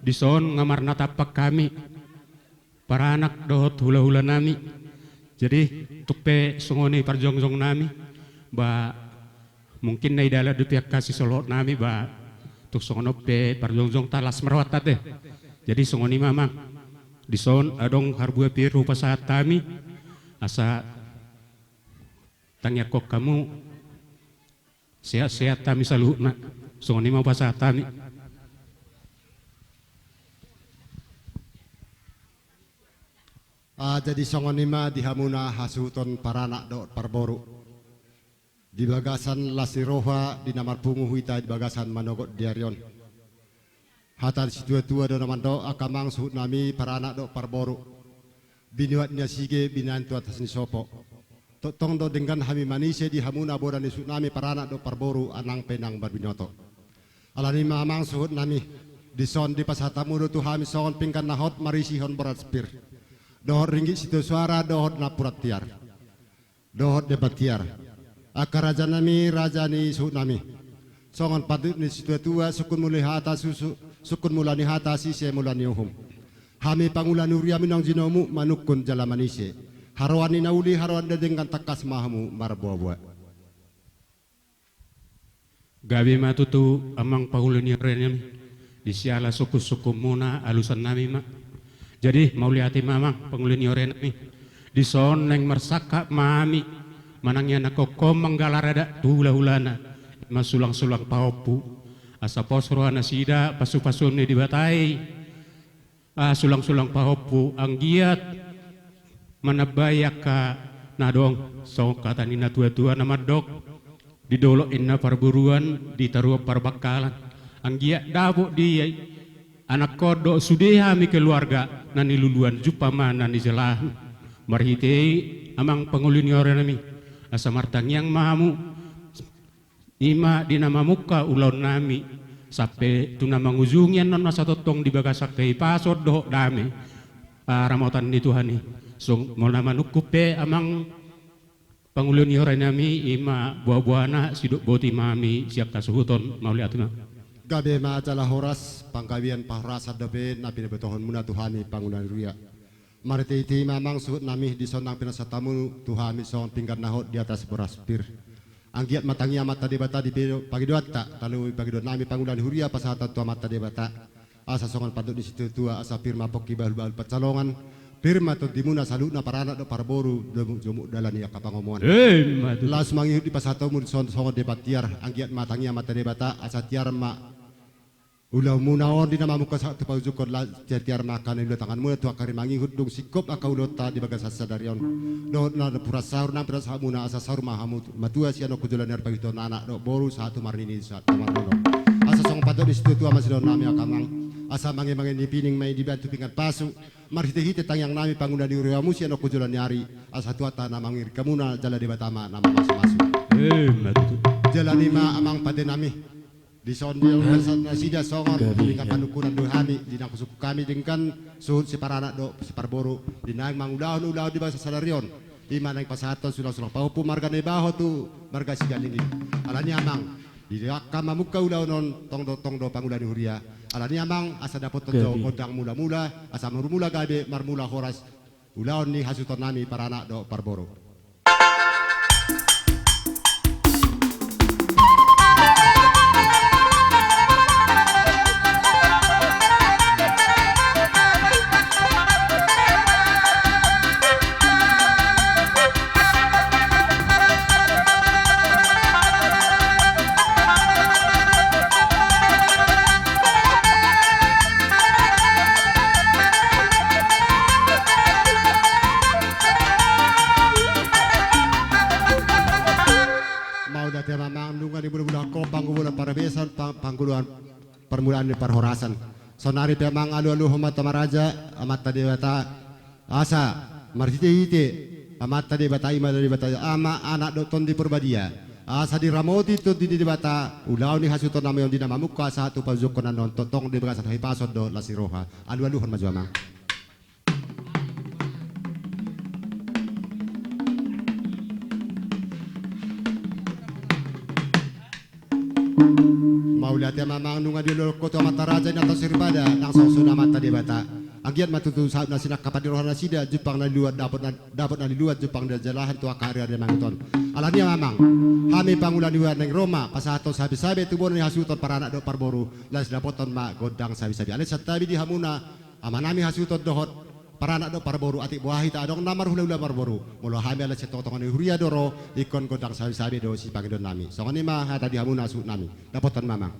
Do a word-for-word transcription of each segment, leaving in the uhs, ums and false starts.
Dison nga marnatampak hami, paranak dohot hulahulanami. Jadi tung pe songon i parjongjongnami, ba mungkin na idalan dope angka sisolhotnami, ba tung songon on pe parjongjongta las ma rohanta ate. Jadi songon i ma amang, dison adong harbua pir hupasahat hami, asa tangiangkon hamu sehat-sehat hami saluhutna. Songon i ma hupasahat hami. Ah, jadi songon i ma di hamuna hasuhuton paranak dohot parboru. Di bagasan las ni roha di na marpungu hita di bagasan manogot di ari on. Hata ni situatua do na mandok, angka amang suhutnami paranak dohot parboru. Binoan ni asige, binoan tu atas ni sopo. Tongtong do denggan hami manise di hamuna bona ni suhutnami paranak dohot parboru, nang pe nang marbinoto. Alani i ma amang suhutnami, dison dipasahat hamu do tu hami songon pinggan na hot marisihon boras pir, dohot ringgit sitio suara, dohot napuran tiar, dohot debat tiar. Angka rajanami, raja ni suhutnami, songon pandut ni situatua, sungkun mula ni hata susu, sungkun mula ni hata sise mula ni uhum. Hami pangula ni huriami naung jinomu manungkun jala manise. Haroan ni na uli, haroan ni na denggan, tangkas ma hamu marboaboa. Gabe ma tutu amang pangula ni huria nami, di siala sungkunsungkunmuna alusan nami ma. Jadi mauliate ma amang pangula ni huria nami. Dison naeng marsangkap ma hami manangiangkon ho manggalar adat tu hulahulana, i ma sulangsulang pahompu, asa pos roha nasida pasupasuon ni Debata i. Ah, sulangsulang pahompu, anggiat manambai angka na adong, songon hata ni natuatua na mandok, di dolok inna parboruan, di toruan parbangkalan. Anggiat dapot di anakkon dohot sude hami keluarga na niluluan, jumpa ma na nijalahan. Marhite i amang pangula ni huria nami, asa martangiang ma hamu, i ma di na mamungka ulaon nami sampe tu na mangujungi annon na satongtong di bagasan hahipason dohot dame, ah, ramotan ni Tuhan i. Songon na manungkun pe amang pangula ni huria nami, i ma boaboana, sidok boti ma hami sian hasuhuton. Mauliate ma. Gabe ma jala horas, panggabean parhorasan dope na pinabotohonmuna tu hami pangula ni huria. Marhitehite i ma amang suhutnami, dison naeng pinasahat hamu tu hami songon pinggan na hot di atas boras pir. Anggiat ma tangiang Amanta Debata di pangidoanta, talu pangidoan nami pangula ni huria pasahaton tu Amanta Debata. Asa songon pandok ni situatua, asa pir ma pongki bahulbahul pansalongan, pir ma tondimuna saluhutna paranak dohot parboru, jomuk dalan ni angka pangomoan. Laos mangihut dipasahat hamu dison songon debat tiar, anggiat ma tangiang Amanta Debata, asa tiar ma ulaonmuna on di na mamungka sahat tu paujungkon, tiartiar ma angka na niula tanganmuna tu angka ari mangihut, dung singkop angka ulaonta di bagasan sadari on. Dohot na pura saur naeng pinasahatmuna, asa saur ma hamu matua sian on tu joloan ni ari, pangihut anak dohot boru, sahat tu marnini sahat tu marnono. Asa songon pandok ni situatua ma sidohonon nami angka amang, asa mangemange ni pining ma i dibantu pinggan pasu. Marhitehite tangiang nami pangula ni huriamu sian on tu joloan ni ari, asa Tuhanta na mangiring hamuna jala Debata ma na mamasumasu. Jala i ma amang pande nami. Dison di nasida songon pinggan panungkunan do hami, di na husungkun hami denggan suhut siparanak dohot siparboru di naeng mangulahon ulaon di bagasan sadari on. I ma naeng pasahathon sulangsulang pahompu marga Naibaho tu marga Sigalingging. Alani i amang, di angka mamungka ulaon on tong do, tong do pangula ni huria. Alani i amang, asa dapothon jo gondang mulamula, asa marmula gabe marmula horas ulaon ni hasuhuton nami paranak dohot parboru. Mauliate ma amang, nunga dimulamulahon ho panggubolan parhorasan, panggubolan parmulaan ni parhorasan. Saonari pe amang alualuhon ma tu Amanta Raja, Amanta Debata, asa marhitehite Amanta Debata, i ma Debata Ama, Anak dohot Tondi Porbadia, asa diramoti Tondi ni Debata ulaon ni hasuhuton nami on di na mamungka sahat tu paujungkon annon, tongtong di bagasan hahipason dohot las ni roha. Alualuhon ma jo amang. Mauliate ma Amang, nunga dioloi ho tu Amanta Raja Inanta Soripada nang songon i Amanta Debata. Anggiat ma tutu saut na sinangkapan ni roha nasida, jumpang na liluan dapot na, dapot na liluan jumpang na jalahan tu angka ari-ari na mangihut on. Alani i Amang, hami pangula ni huria naeng ro ma pasahathon sabe-sabe tu bona ni hasuhuton paranak dohot parboru, laos dapothon ma gondang sabe-sabe. Alai santabi di hamuna amanami hasuhuton dohot paranak dohot parboru, atik boha hita adong na marhula-hula marboru. Molo hami ala sian tonga-tonga ni huria do ro, ingkon gondang sabe-sabe do sipangidoannami. Songon i ma hata di hamuna suhutnami. Dapothon ma Amang.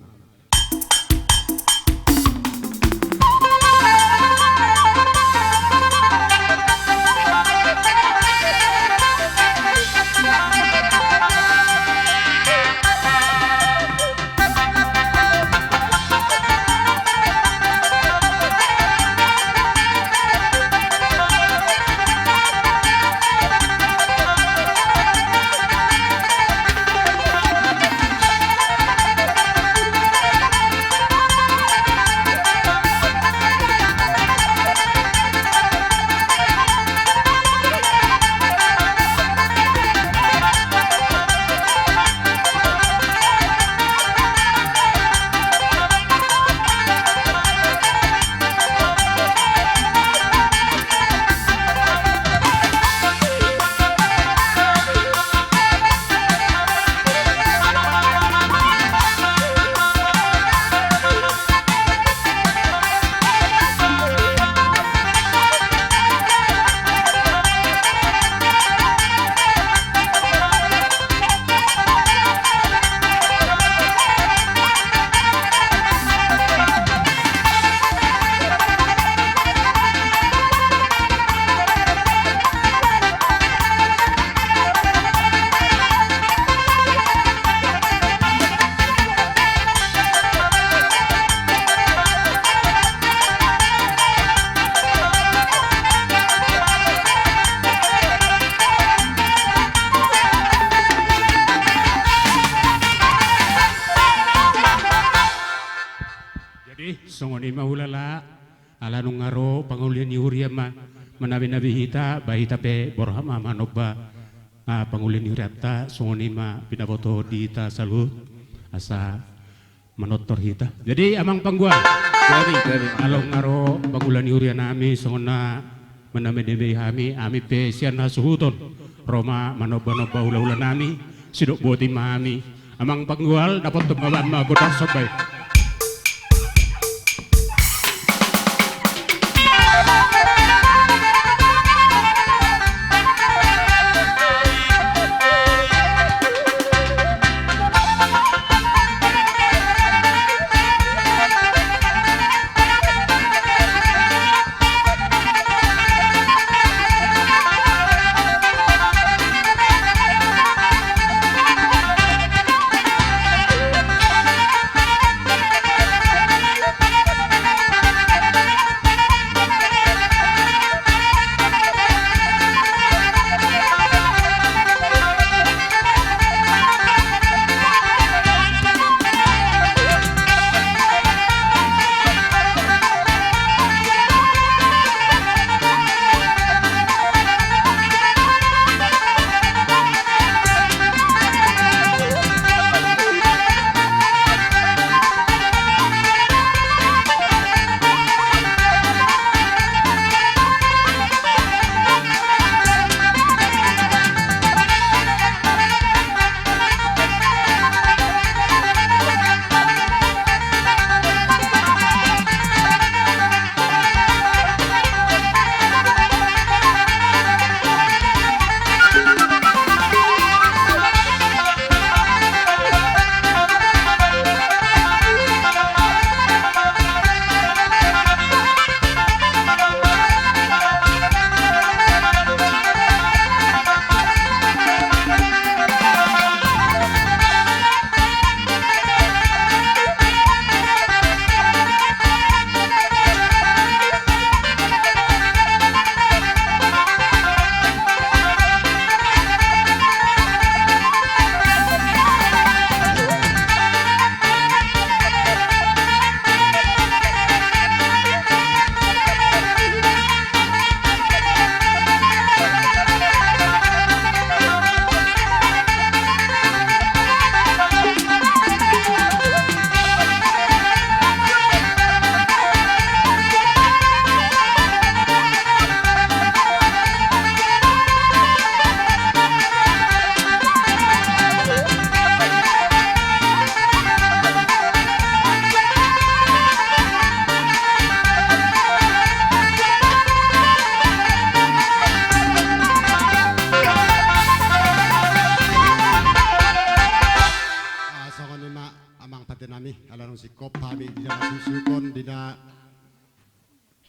Jadi songon i ma hulala, ala nunga ro pangula ni huria ma manabi-nabi hita, ba hita pe borhat ma manomba, ah, pangula ni hurianta. Songon i ma pinaboto di hita saluhut, asa manortor hita. Jadi Amang Panggual, gabe, gabe, ala nunga ro pangula ni hurianami songon na manabi-nabi hami, hami pe sian hasuhuton ro ma manomba-nomba hula-hulanami, sidok boti ma hami. Amang Panggual, dapothon ma baen ma gondang somba i.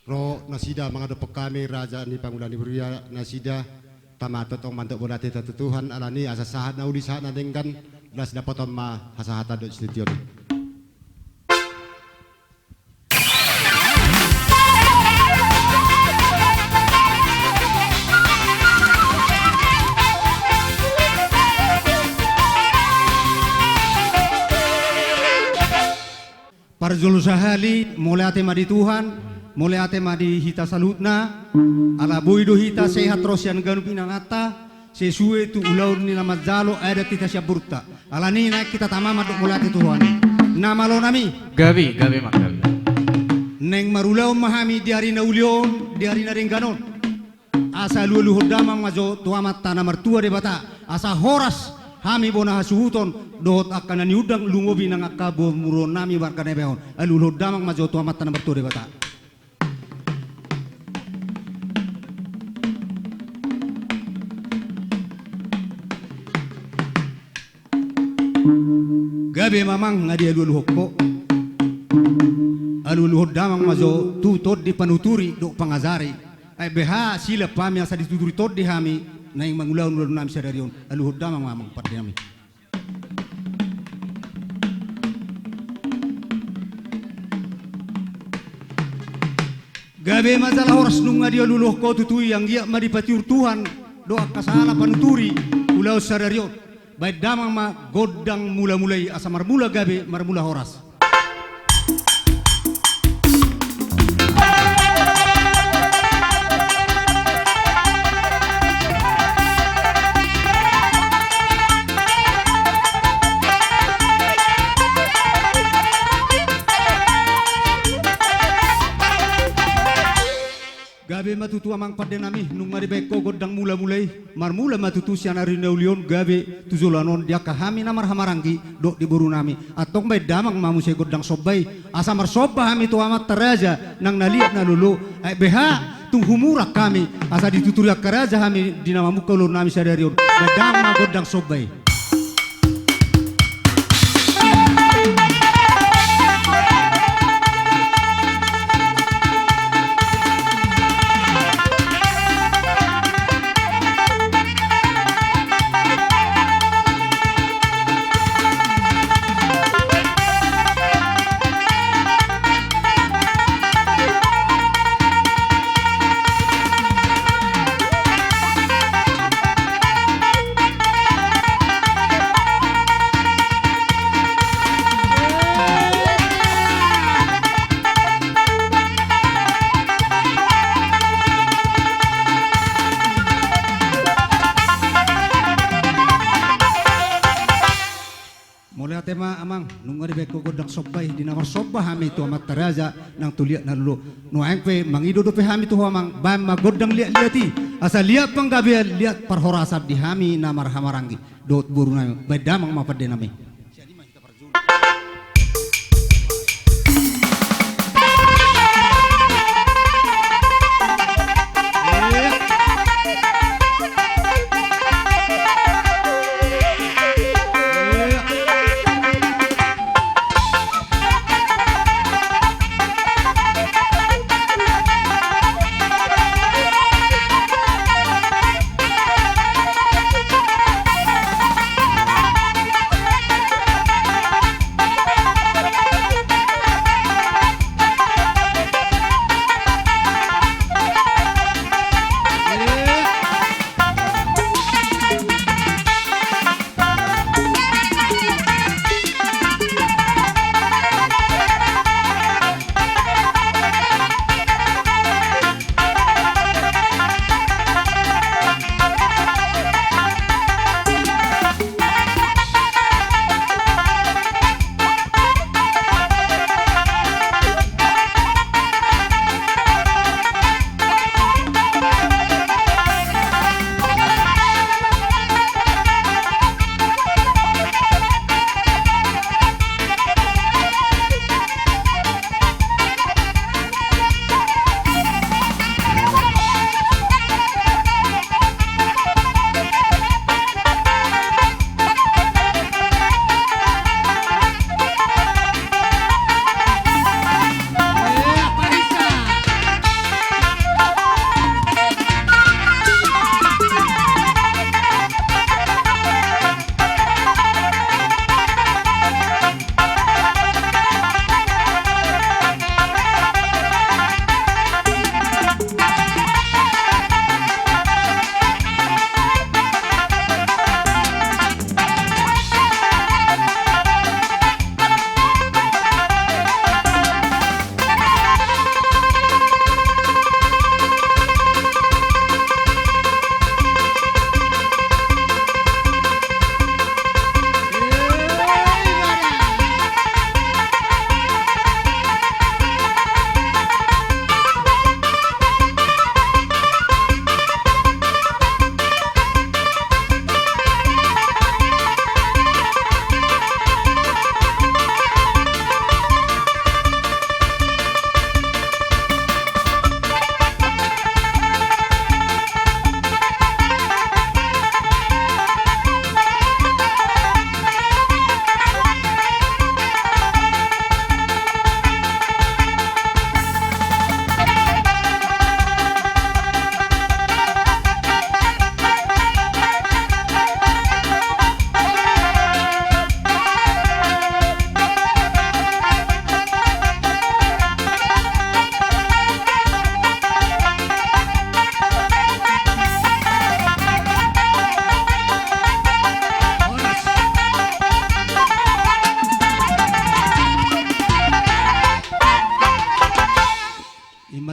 Ro nasida mangadophon hami raja ni pangula ni huria nasida. Tama tongtong mandok mauliate tu Tuhan, alani asa sahat na uli sahat na denggan. Las dapoton ma hasahatan dohot sinitio. Parjolo sahali, mauliate ma di Tuhan, mauliate ma di hita saluhutna, ala boi do hita sehat ro sian ganup inanganta, sesuai tu ulaon ni na manjalo adat hita sian borunta. Alani naeng hita tama mandok mauliate tu Tuhan i. Na malo nami. Gabe, gabe ma gabe. Naeng marulaon ma hami di ari na uli on, di ari na denggan on. Asa alualuhon damang ma jo tu Amanta na martua Debata, asa horas hami bona hasuhuton dohot angka na niundang lumobi nang angka boru muruk nami marga Naibaho on. Alualuhon damang ma jo tu Amanta na martua Debata. Gabe ma amang nga dialualuhon ho. Alualuhon damang ma jo tu tondi panuturi dohot pangajari. Ai beha silap hami asa dituturi tondi hami, naeng mangulahon ulaon nami sadari on. Alualuhon damang ma amang pande nami. Gabe ma jala horas nunga dialualuhon ho tutu i, anggiat ma dipatiur Tuhan dohot angka sahala panuturi ulaon sadari on. Baen damang ma gondang mulamula i asa marmula gabe marmula horas. Gabe ma tutu amang pande nami, nunga dibaen ho gondang mulamula i, marmula ma tutu sian ari na uli on gabe tu joloan on di angka hami na marhahamaranggi dohot di boru nami. Antong baen damang ma muse gondang somba i, asa marsomba hami tu amanta raja nang na liat na lolo. Ai beha tung humurang hami asa dituturi angka raja hami di na mamungka ulaon nami sadari on. Baen damang ma gondang somba i. Mauliate ma amang, nunga dibaen ho gondang somba i di na marsomba hami tu amanta raja nang tu liat na lolo. Nuaeng pe mangido dope hami tu ho amang, baen ma gondang liatliat i, asa liat panggabean liat parhorasan di hami na marhahamaranggi dohot boru nami. Baen damang ma pande nami.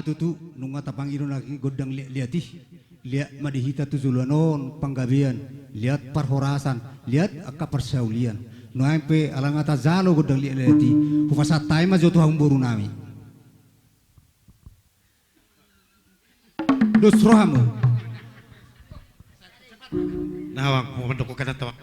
Tutu, nunga tapangido nangkin gondang liat-liat i. Liat ma di hita tu joloan on panggabean, liat parhorasan, liat angka parsaulian. Nuaeng pe ala nga tajalo gondang liat-liat i, hupasahat hami ma jo tu hamu boru nami. Dos rohamu. Nawang, mau mendukung kata tawang.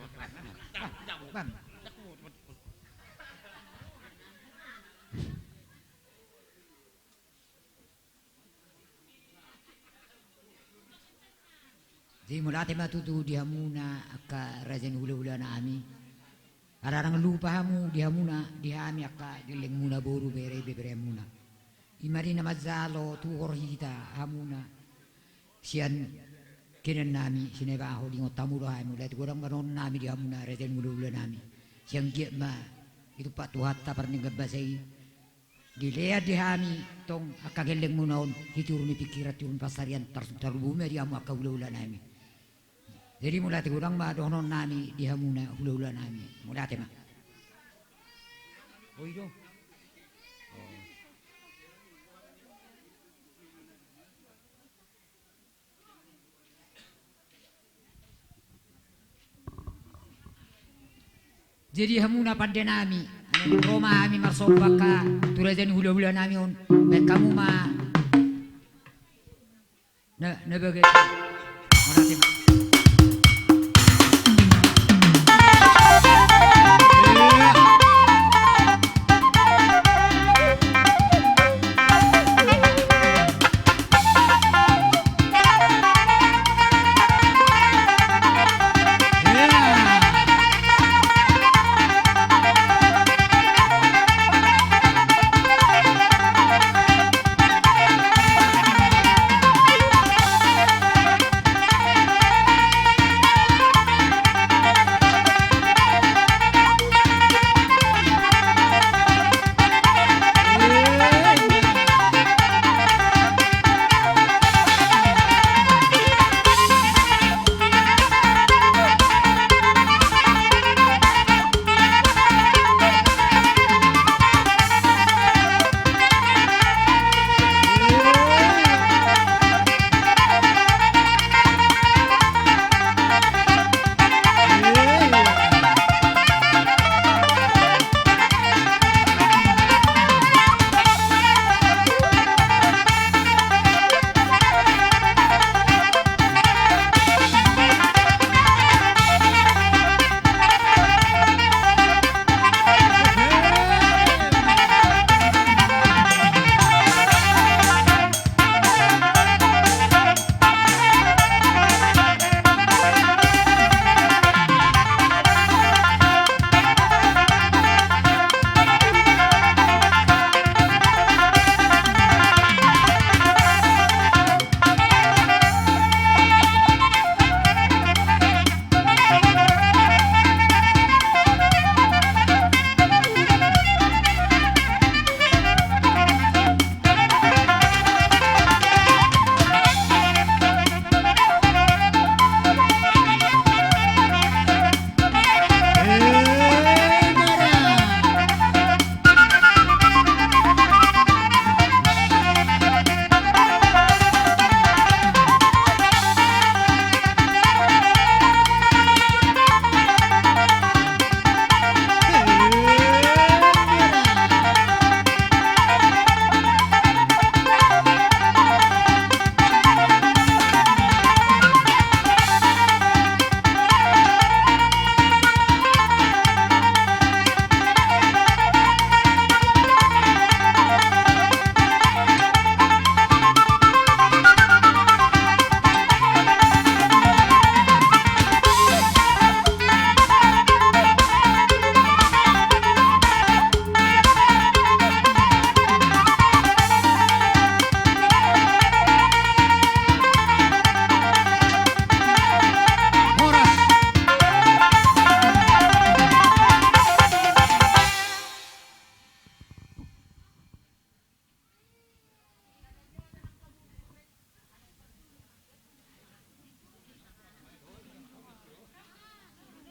Jadi mauliate ma tutu di hamuna angka raja ni hulahula nami. Ala ndang lupa hamu di hamuna, di hami angka gellengmuna boru, bere, beberemuna. I ma di na manjalo tuhor hita hamuna sian kenan nami Sinebaho, diingot hamu do hami. Mauliate godang ma dohonon nami di hamuna raja ni hulahula nami. Sai anggiat ma ditumpak Tuhanta pardenggan basa i. Dilean di hami tong angka gellengmuna on, hiturun ni pingkiran, hiturun ni pansarian, tar-, tarlumobi ma di hamu angka hulahula nami. Jadi mauliate godang ma dohonon nami di hamuna hulahula nami. Mauliate ma. Oi do. Jadi hamuna pande nami, ro ma hami marsomba angka tu raja ni hulahula nami on, baen hamu ma na, na bagas. Mauliate ma.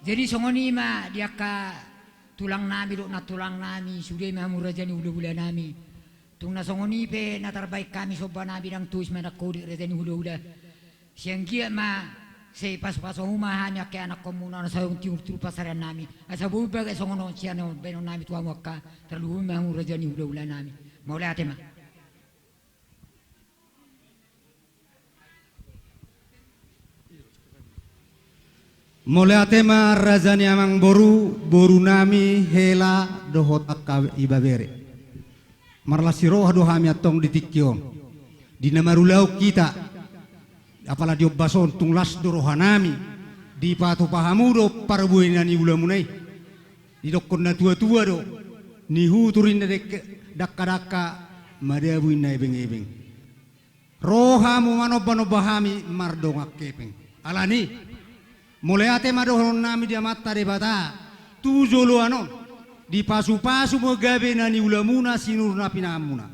Jadi songon i ma di angka tulang nami dohot nantulang nami, sude ma hamu raja ni hulahula nami. Tung na songon i pe na tarbaen hami somba nami, ndang tois ma nangkolik raja ni hulahula. Sai anggiat ma sai pasupasu hamu ma hami angka anakkonmuna na sai on tiur tiur pasareannami. Asa boi bagas songon on sian on baenon nami tu hamu angka, tarlumobi ma hamu raja ni hulahula nami. Mauliate ma. Mauliate ma raja ni amangboru, boru nami, hela dohot angka ibebere. Marlas ni roha do hami antong di tingki on. Di na marulaon hita, apala di ombas on tung las do roha nami. Dipatupa hamu do parbue na niulamuna i. Didokkon na tuatua do, nihutur inna dangkadangka, madabu inna ebengebeng. Ro hamu manombanomba hami mardongan hepeng. Alani, mauliate ma dohonon nami di Amanta Debata, tu joloan on, dipasupasu ma gabe na niulamuna sinur na pinahanmuna.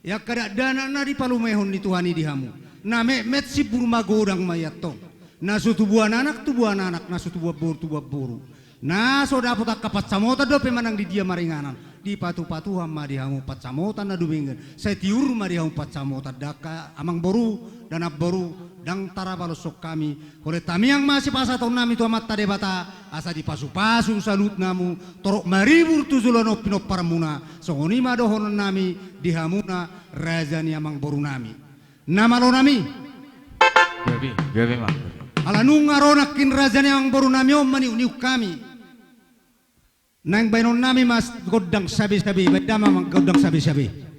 Angka dakdanak na dipalumehon ni Tuhan i di hamu. Na metmet simbur magodang ma i antong. Na so tubuan anak, tubuan anak, na so tubuan boru, tubuan boru. Na so dapot angka pansamotan dope manang di dia maringanan. Dipatupa Tuhan ma di hamu pansamotan na dumenggan. Sai tiur ma di hamu pansamotan, dangka amangboru, da namboru, ndang tarpaloshon hami. Holan tamiang ma sipasahatonnami tu Amanta Debata, asa dipasupasu saluhutna hamu, torop maribur tu joloan on pinomparmuna, songon i ma dohonon nami di hamuna raja ni amangboru nami. Na malo nami. Gabe, gabe ma. Ala nunga ro nangkin raja ni amangboru nami on maniukniuk hami. Naeng baenon nami ma gondang sabesabe, baen damang ma gondang sabesabe.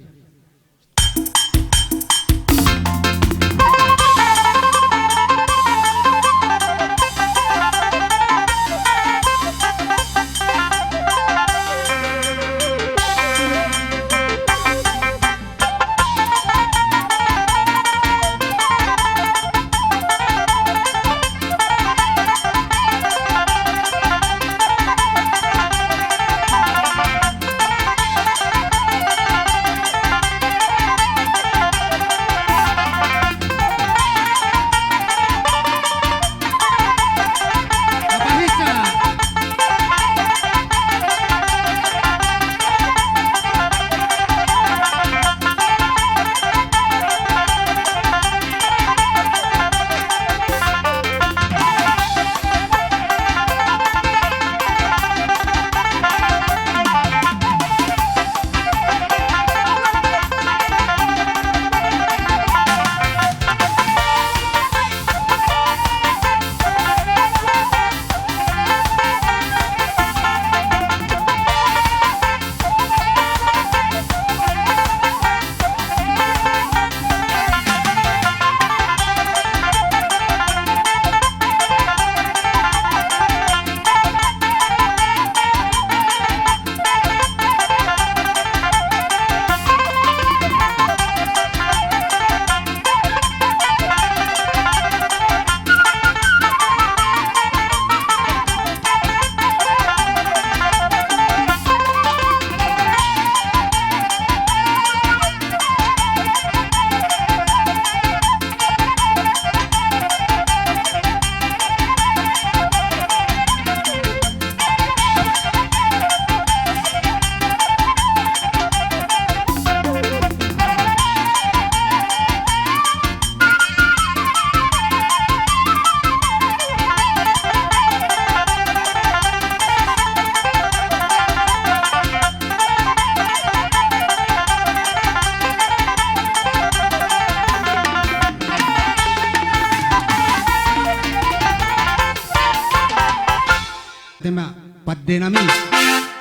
Tema pande nami,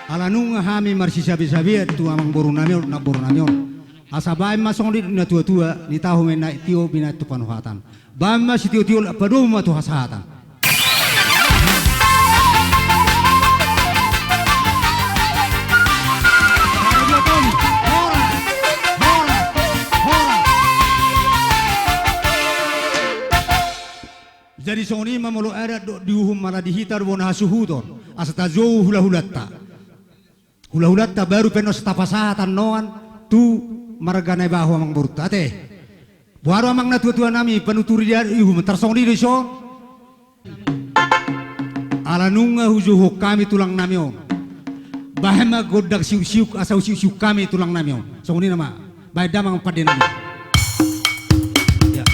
ala nunga hami marsisabesabean tu amangboru nami on, namboru nami on. Asa baen ma songon i na tuatua, ni tahu menaik tio binaen tu panuhatan. Baen ma sitiotio, padomu ma tu hasahatan. Jadi songon i ma molo adat dohot di uhum, ala di hita do bona hasuhuton asa tajou hulahulanta. Hulahulanta baru pe annon asa tapasahat annon tu marga Naibaho amangborunta ate. Boha do amang na tuatua nami panuturi di adat uhum, tarsongon i do dison. Ala nunga hujouhon hami tulang nami on, bahen ma gondang siuksiuk asa husiuksiuk hami tulang nami on. Songon i nama. Baen damang pande nami. Ya.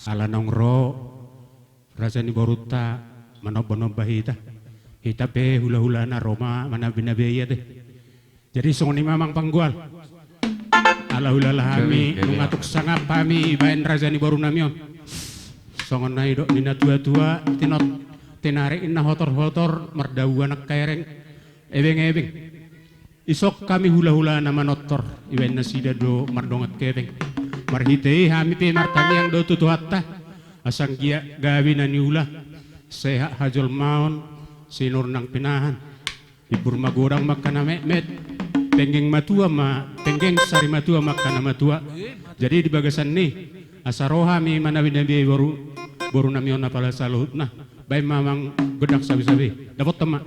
Ala naung ro raja ni borunta manomba-nomba hita. Hita pe hula-hulana ro ma manabe-nabe ia te. Jadi songon i ma amang panggual. Ala hulala hami nunga tung sangap hami ibaen raja ni boru nami on. Songon na nidok ni na tua-tua, tinot, tinarik na hotor-hotor, mardauan angka ereng, ebeng-ebeng. Isok hami hula-hulana manortor, ibaen nasida do mardongan hepeng. Marhite i hami pe martangiang do tu Tuhanta. Asa anggiat gabe na niula, sehat hajolmaon, sinur nang pinahan. Ibur magodang ma angka na metmet, tenggeng matua ma, tenggeng sari matua ma angka na matua. Jadi di bagasan ni, asa ro hami manabi-nabi boru, boru nami on apala saluhutna. Baen ma amang godang sabe-sabe. Dapothon ma.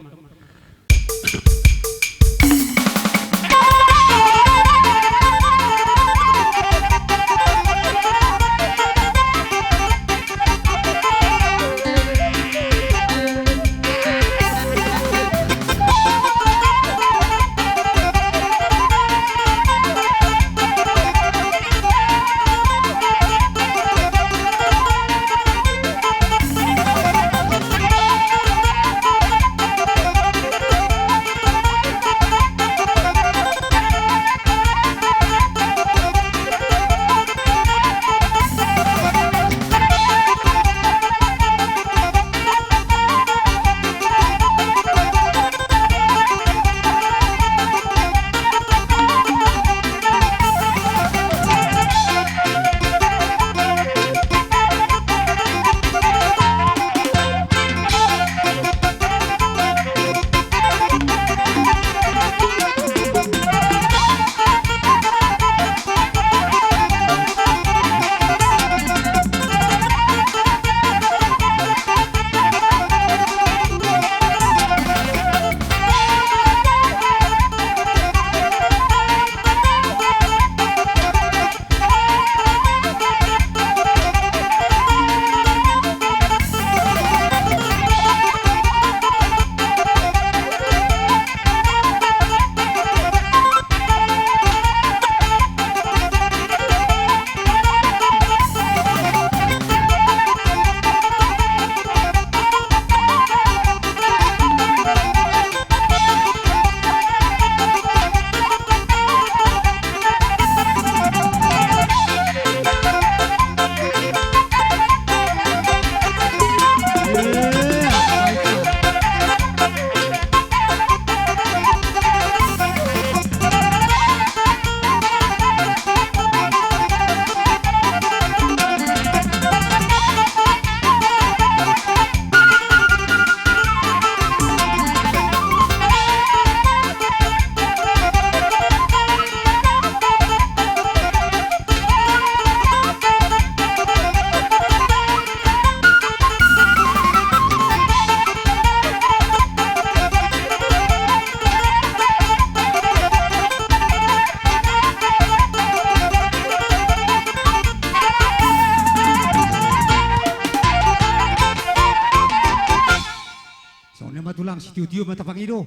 Songon i ma tulang, sitio-tio ma tapangido.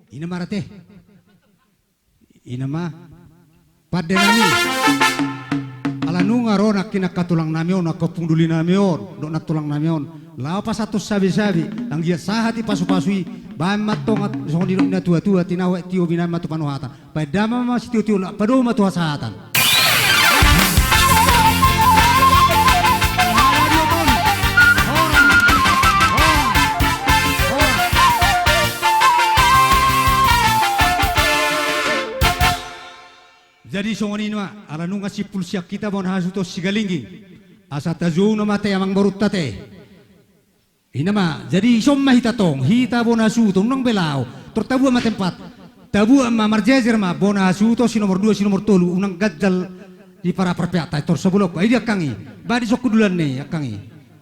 Ina ma rate. Ina ma pande nami. Ala nunga ro nangkin angka tulang nami on, angka ompung doli nami on dohot nantulang nami on, laho pasahathon sabe-sabe, anggiat sahat i pasu-pasu i. Baen ma antong, songon nidok ni na tua-tua, tinahu aek tio binaen ma tu panuhatan. Baen damang ma sitio-tio, laho padomu ma tu hasahatan. Jadi songon i ma, ala nunga simpul sian hita bona hasuhuton Sigalingging. Asa tajou nama te amangborunta te. Ina ma, jadi ison ma hita tong, hita bona hasuhuton, unang be laho. Tor tabuat ma tempat. Tabuat ma, marjejer ma, bona hasuhuton si nomor dua, si nomor tolu, unang ganjal di parapar peakta, tor sabolongku. Ai di angkang i, ba di songon hundulan ni angkang i.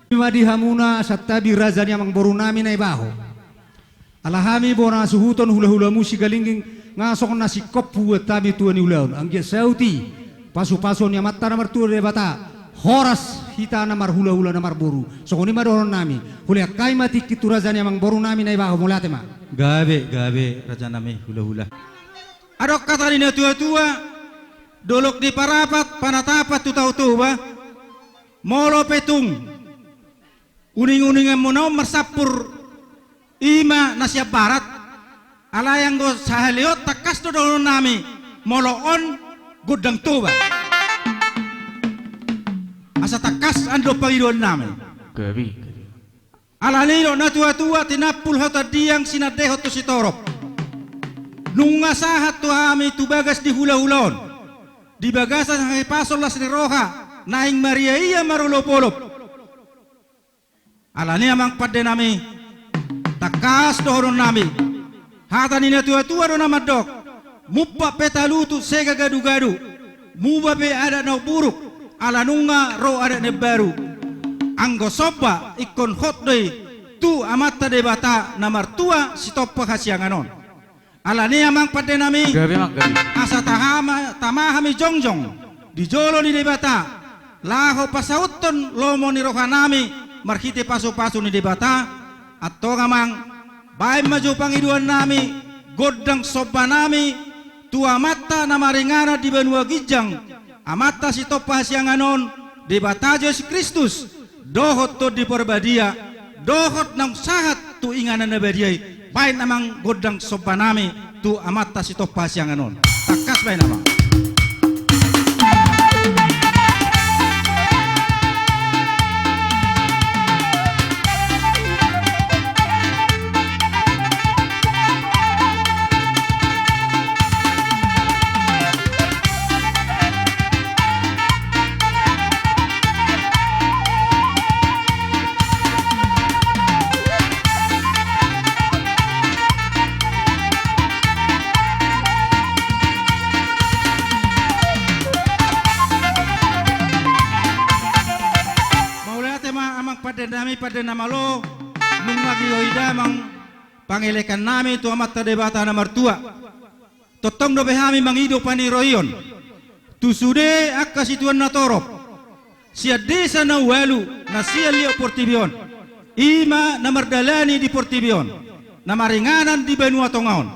Ima di hamuna santabi raja ni amangboru nami Naibaho. Ala hami bona hasuhuton hula-hulamu Sigalingging, nga songon na singkop hubuat hami tua ni ulaon. Anggiat saut i pasu-pasu ni Amanta na martua Debata, horas hita na marhula-hula na marboru. Songon i ma dohonon nami. Hulean hami ma tingki tu raja ni amangboru nami Naibaho, mauliate ma. Gabe, gabe, raja nami hula-hula. Adong hata ni na tua-tua, dolok ni Parapat, panatapan tu Tao Toba, molo pe tung uning-uninganmuna on marsampur, i ma na sian barat. Alai anggo sahali on tangkas do dohonon nami, molo on gondang Toba. Asa tangkas andon pangidoan nami. Gabe. Ala nidok na tua-tua, tinampul hau tandiang, sinandehon tu sitorop. Nunga sahat tu hami tu bagas ni hula-hula on, di bagasan hahipason las ni roha, naeng maria-ia marolop-olop. Alani amang pandenami, tangkas dohononnami. Hata ni natuatua do na mandok, mumpak pe talutut sega gadugadu, muba pe adat na umburuk, ala nunga ro adat na imbaru. Anggo somba ingkon hot do i tu Amanta Debata na martua sitompa hasiangan on. Alani amang pandenami, gabe, amang, gabe. Asa taha ma, tama hami jongjong di jolo ni Debata, laho pasauthon lomo ni rohanami marhite pasupasu ni Debata. Antong amang, baen ma jo pangidoannami, gondang sombanami tu Amanta na maringanan di banua ginjang, Amanta sitompa hasiangan on, Debata Jesus Kristus, dohot Tondi Parbadia, dohot naung sahat tu inganan na badia i. Baen amang gondang sombanami tu Amanta sitompa hasiangan on. Tangkas baen amang. Mauliate ma amang pandenami, pande na malo, nunga giot i damang pangelekannami tu Amanta Debata na martua. Tongtong dope hami mangido paniroion tu sude angka situan na torop sian desa na ualu na sian liat portibi on, i ma na mardalani di portibi on, na maringanan di banua tonga on,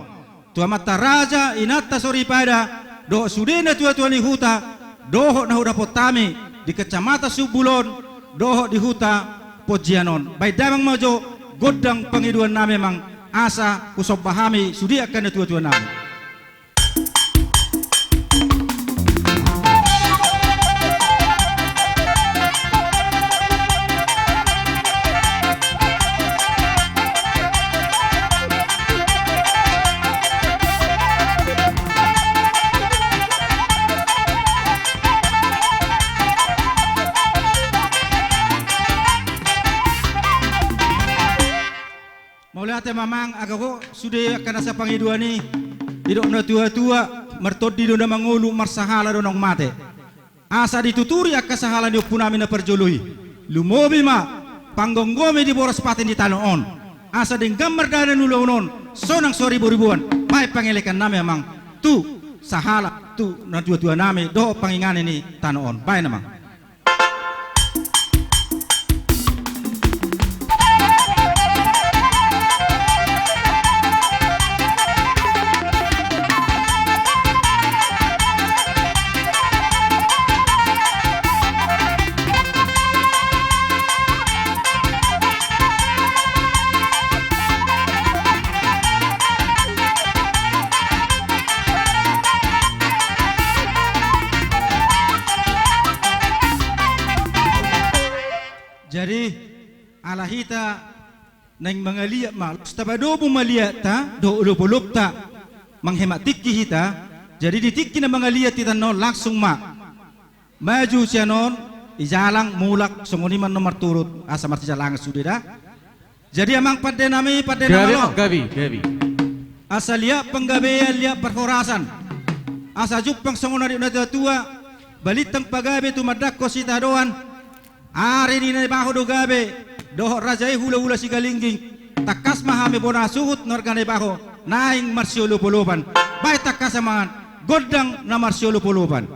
tu amanta raja, inanta soripada, dohot sude natuatua ni huta, dohot na hudapot hami di Kecamatan Siumbulon, dohot di huta Ponjian on. Baen damang ma jo gondang pangidoannami amang, asa husomba hami sude angka natuatuanami. Mauliate ma amang, anggo sude angka nasa pangidoan i, didok natuatua, martondi do na mangolu, marsahala do naung mate. Asa dituturi angka sahala ni ompunami na parjolo i. Lumobi ma panggomgomi di boras pate ni tano on, asa denggan mardalan ulaon on, sonang so riboriboan. Baen pangelekannami amang tu sahala tu natuatuanami dohot panginganan ni tano on. Baen amang. Jadi, ala hita naeng mangaliat ma, laos tapadomu ma liatta dohot olopolopta, manghemat tingki hita. Jadi di tingki na mangaliat hita on, langsung ma maju sian on, ijalang, mulak, songon i ma on marturut, asa marsijalangan sude da. Jadi amang pandenami, pande na malo. Gabe, amang, gabe, gabe. Asa liat panggabean, liat parhorasan. Asa jumpang songon na didok natuatua, balintang pagabe tumandangkon sitadoan. Ari ni Naibaho do gabe, dohot raja i hulahula Sigalingging. Tangkas ma hami bona suhut na marga Naibaho naeng marsiolopolopan. Baen tangkas amang, gondang na marsiolopolopan.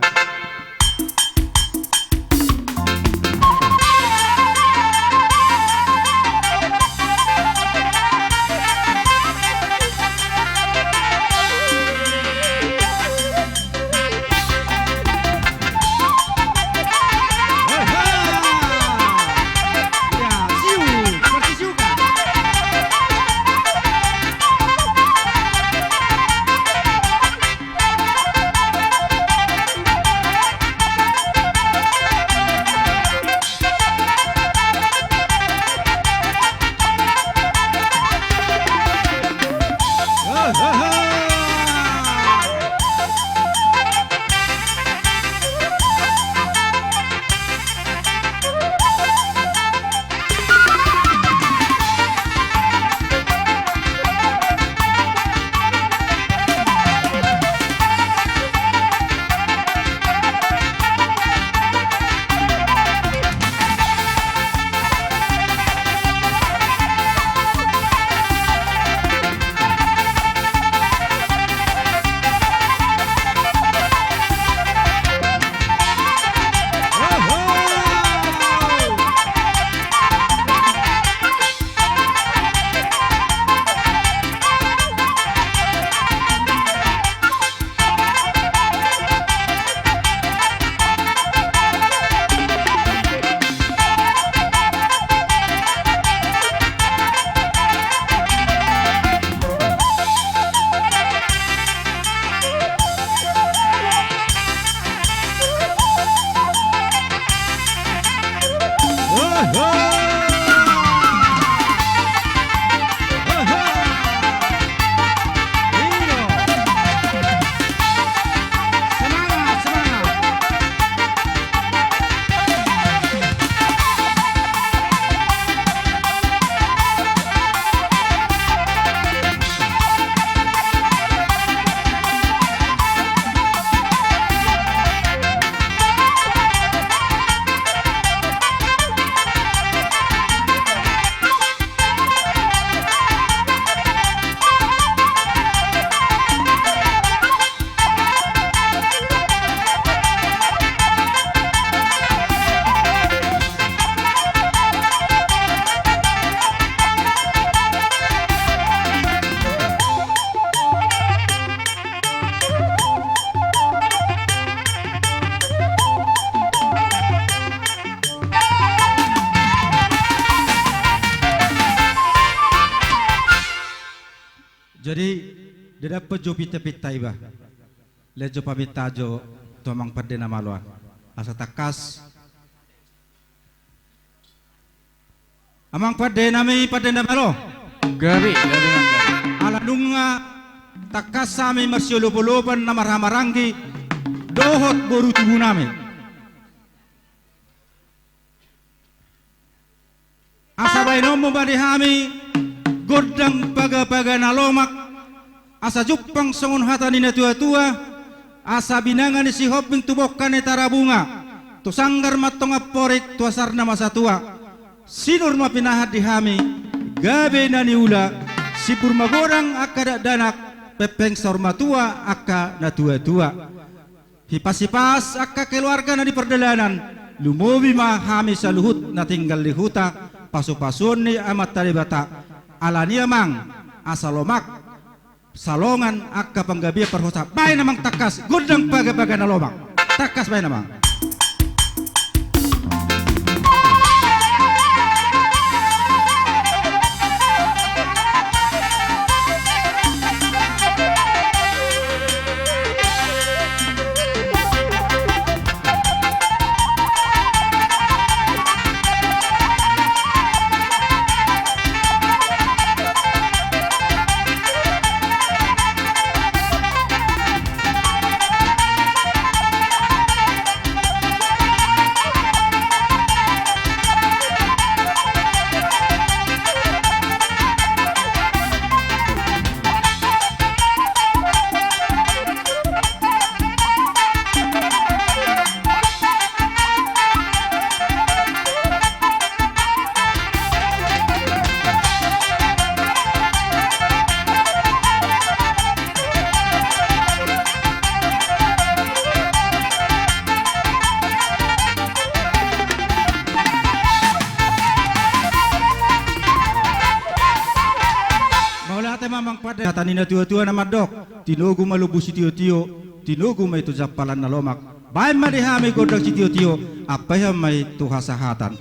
Ndada pe jo pinta-pinta iba. Lehon jo pamintaan jo tu amang pande na malo an. Asa tangkas. Amang pande nami, pande na malo. Gabe, gabe, amang, gabe. Ala nunga tangkas hami marsiolop-olopan na marhahamaranggi dohot boru tubu nami. Asa baenonmu ma di hami gondang paga-paga na lomak, asa jumpang songon hata ni na tua-tua, asa binanga ni Sihombing tu bongka ni Tarabunga, tu sanggar ma antong amporik tu hasar na masa tua. Sinur ma pinahan di hami gabe na niula, simbur magodang angka dakdanak, pengpeng saur matua angka na tua-tua. Hipas-hipas angka keluarga na di pardalanan, lumobi ma hami saluhut na tinggal di huta, pasu-pasuon ni Amanta Debata. Alani i amang, asa lomak, salongan angka panggabean parhosa. Baen amang tangkas gondang paga-paga na lomak. Tangkas baen amang. Mauliate ma amang pande. Hata ni na tua-tua na mandok, tinogu ma lombu sitio-tio, tinogu ma i tu jampalan na lomak. Baen ma di hami gondang sitio-tio, ampehon ma i tu hasahatan.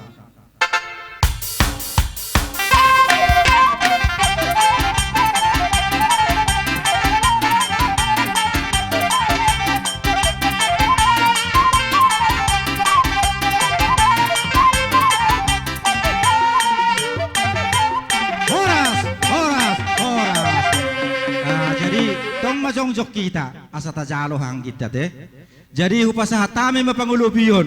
Horas, horas, horas. Ah, jadi, tong ma jongjong hita, asa tajalo hahaangginta, te. Jadi hupasahat hami ma pangolopion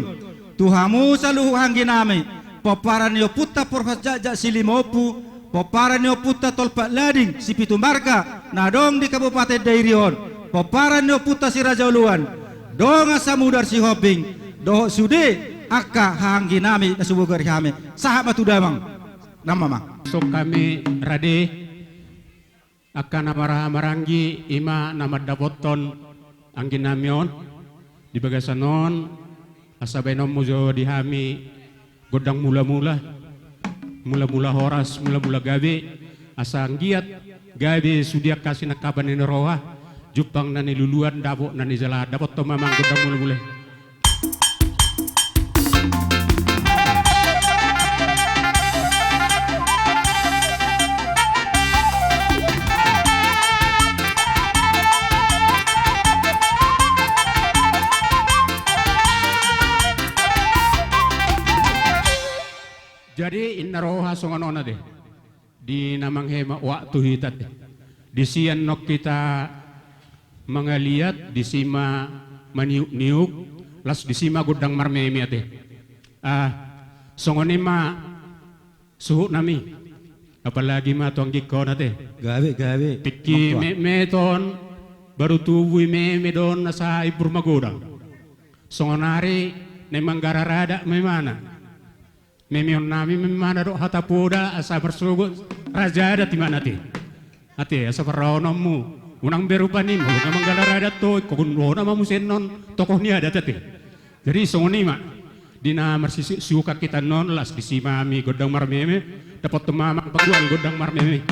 tu hamu saluhut hahaanggi nami, pomparan ni ompunta Porhas Jakjak Silimaompu, pomparan ni ompunta Tolpak Lading Sipitu Marga na adong di Kabupaten Dairi on, pomparan ni ompunta Si Raja Oloan, dongan samudar Sihombing, dohot sude angka hahaanggi nami na subogari hami. Sahat ma tu damang. Nama ma. Sungkun hami rade. Angka na marhahamaranggi, i ma na mandapothon anggi nami on. Di bagasan on, asa baenonmu jo di hami gondang mula-mula, mula-mula horas, mula-mula gabe, asa anggiat gabe sude angka sinangkapan ni roha, jumpang na niluluan, dapot na nijalahan. Dapothon ma amang gondang mula-mula i. Jadi, inna roha songon on ate. Di na manghemat waktu hita, disi annon hita mangaliat, disi ma maniuk-niuk, laos disi ma gondang marmeme ate. Ah, songon i ma suhut nami. Apalagi ma tu anggingkon ate. Gabe, gabe. Tingki metmet on, baru tubu i meme do on asa imbur magodang. Songon ari naeng manggarar adat ma imana. Memeon nami ma imana dohot hata poda asa marsogot raja adat imana ate. Ate, asa parrohahononmu. Unang be rupani, molo nga manggarar adat ho, ingkon ho nama muse annon tokoh ni adat ate. Jadi songon i ma. Di na marsisiuk-siukan hita annon, laos disi ma hami gondang marmeme, dapothon ma amang panggual gondang marmeme.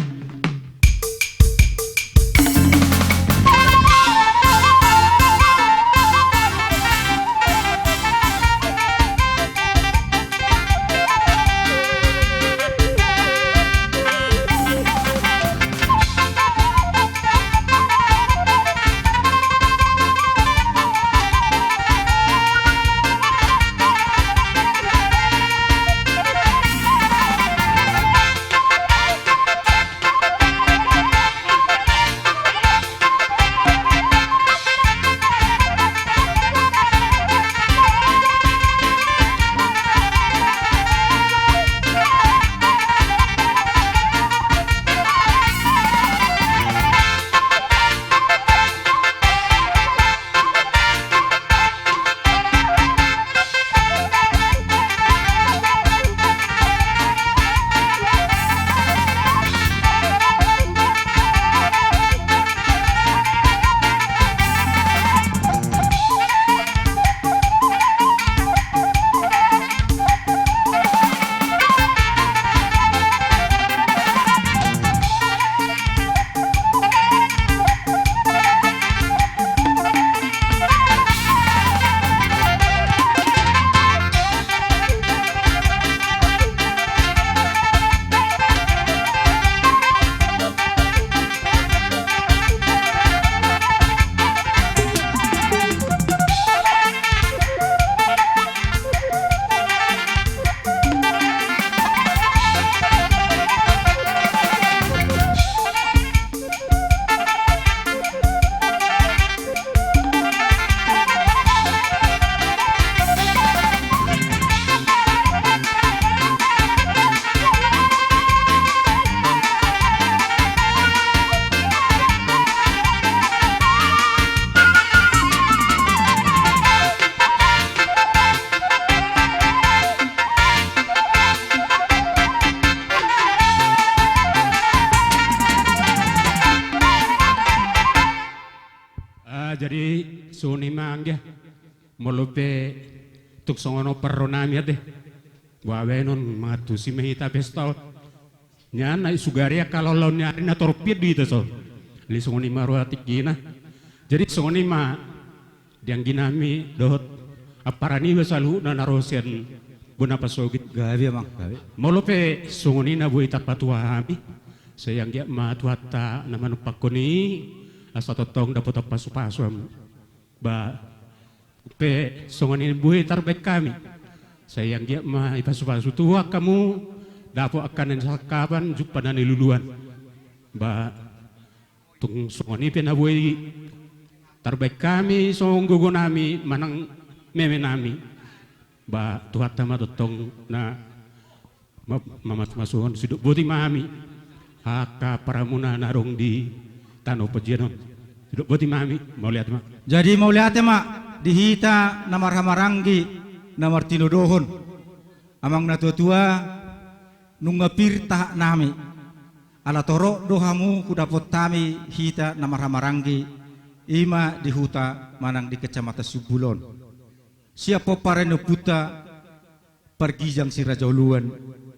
Jadi songon i ma anggia. Molo pe tung songon on parro nami ate, baen on mangantusi ma hita pesta on. Nian na sugari angka laon-laon ni ari na torop i di hita son. Jadi songon i ma roha tingkina. Jadi songon i ma di anggi nami dohot ampara niba saluhutna na ro sian bona pasogit. Gabe amang, gabe. Molo pe songon i na boi tarpatua hami, sai anggiat ma Tuhanta na manumpakkon i, asa tongtong dapotan pasupasu hamu. Ba, pe songon i boi tarbaen hami, sai anggiat ma ipasupasu Tuhan hamu, dapot angka na nisantapan, jumpa na niluluan. Ba, tung songon i pe na boi tarbaen hami songon gogo nami manang meme nami, ba Tuhanta ma tongtong na ma-, mamasumasu on. Sidok boti ma hami angka paramuna na adong di tano panjaitan on. Sidok boti ma hami. Mauliate ma. Jadi mauliate ma di hita na marhahamaranggi na martinodohon. Amang na tuatua, nunga pir tahap nami. Ala torop do hamu hudapot hami hita na marhahamaranggi, i ma di huta manang di Kecamatan Sumbul on. Sian pomparan ni ompunta Pargijang Siraja Uluan,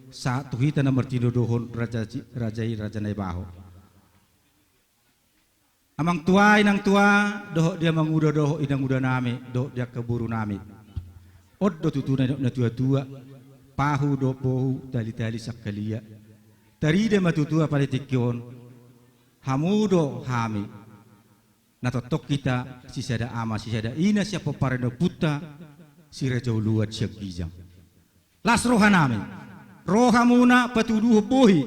sahat tu hita na martinodohon raja ci-, raja i, Raja Naibaho. Amang tua, inang tua, dohot di amanguda, dohot inanguda nami, dohot di angka boru nami. On do tutu na nidok na tuatua, pahu dohot bohu, talitali sangkalia. Tarida ma tutu pala di tingki on, hamu do hami. Na tongtong hita sisada ama, sisada ina sian pomparan ni ompunta Siraja Uluan sian Gijang. Las roha nami, ro hamuna patuduhon bohi,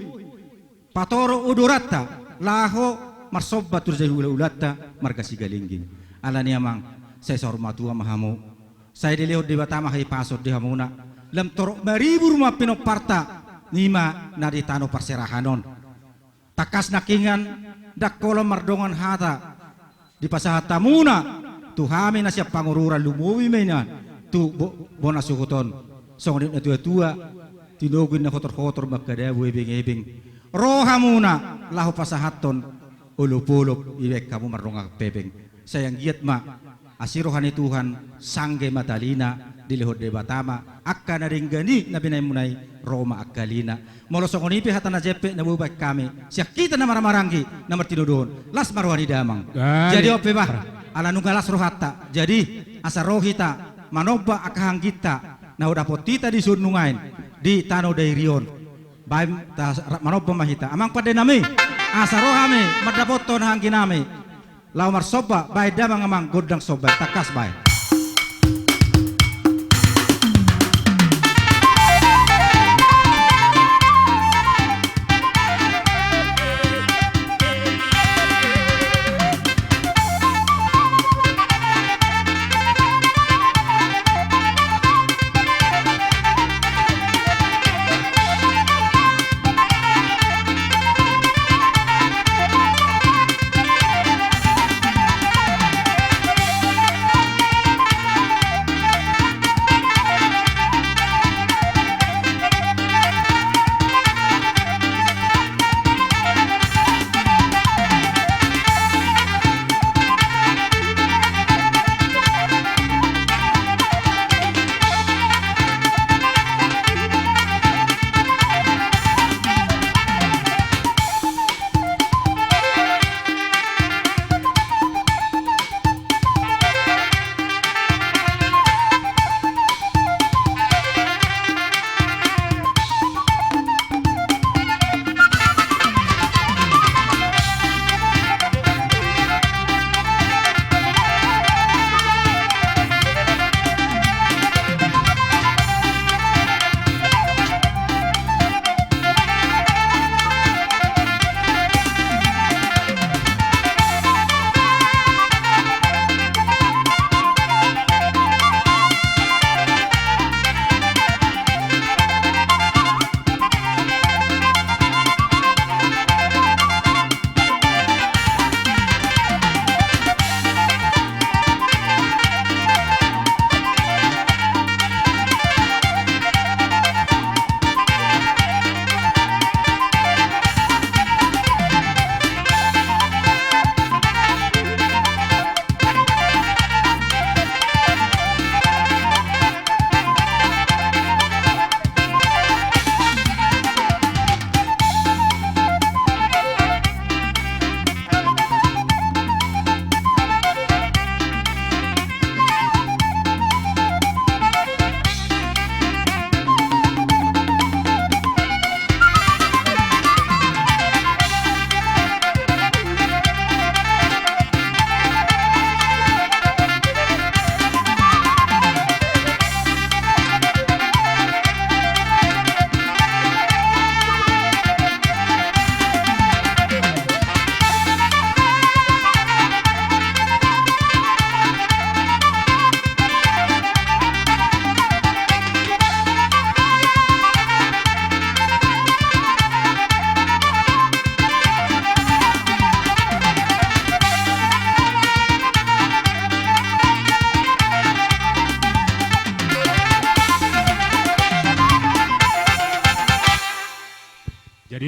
patorop odoranta, laho marsomba tu raja ni hulahulanta marga Sigalingging. Alani i amang, sai saur matua ma hamu. Sai dilehon Debata ma hahipason di hamuna. Lam torop maribur ma pinomparta, i ma na di tano parserahan on. Tangkas nangkiningan, ndang holan mardongan hata dipasahat hamuna tu hami na sian pangururan, lumobi ma i nian tu bo-, bona suhut on. Songon nidok na tuatua, tinogu ninna hotorhotor, mangkadabu ebengebeng. Ro hamuna laho pasahathon olopolop, dibaen hamu mardongan hepeng. Sai anggiat ma asi roha ni Tuhan, sangge ma talina, dilehon Debata ma angka na denggan i na binaenmuna i, ro ma angka lina. Molo songon i pe hata na jempek na boi baen hami sian hita na marhahamaranggi na martinodohon, las ma roha ni damang. Jadi on pe bah, ala nunga las rohanta, jadi asa ro hita manomba angka hahaangginta na hudapot hita dison nuaeng di tano Dairi on. Baen ta-, manomba ma hita, amang pande nami, asa ro hami mandapothon hahaanggi nami. Laho marsomba, baen damang amang gondang somba, tangkas baen.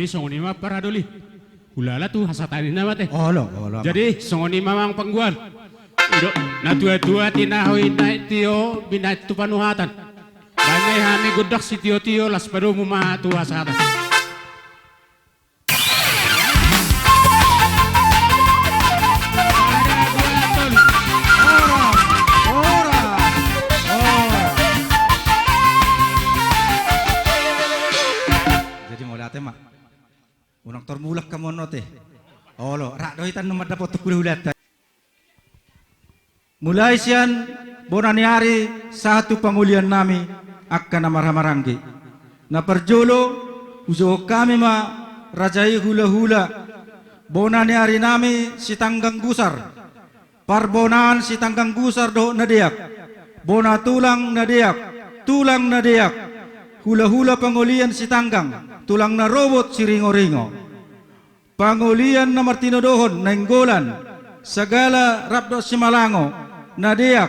Songon i ma paradoli. Hulala tu hasahatan i nama te. Olo, olo, amang. Jadi songon i ma amang panggual. Ido, na tua-tua tinaho i naek tio, binahen tu panuhatan. Baen ma i hami gondang sitio-tio, laos padomu ma tu hasahatan. Jadi mauliate ma. Unang tor mulak hamu on ote. Olo, rap do hita annon mandapothon hula-hulanta. Mulai sian bona ni ari sahat tu pangolian nami angka na marhahamaranggi. Na parjolo, hujouhon hami ma raja i hula-hula bona ni ari nami Sitanggang Gusar. Parbonaan Sitanggang Gusar dohot na deak. Bona tulang na deak, tulang na deak. Hula-hula pangolian Sitanggang, tulang na robot siringo-ringo. Pangolian na martinodohon, Nainggolan, Sagala rap dohot Simalango, na deak.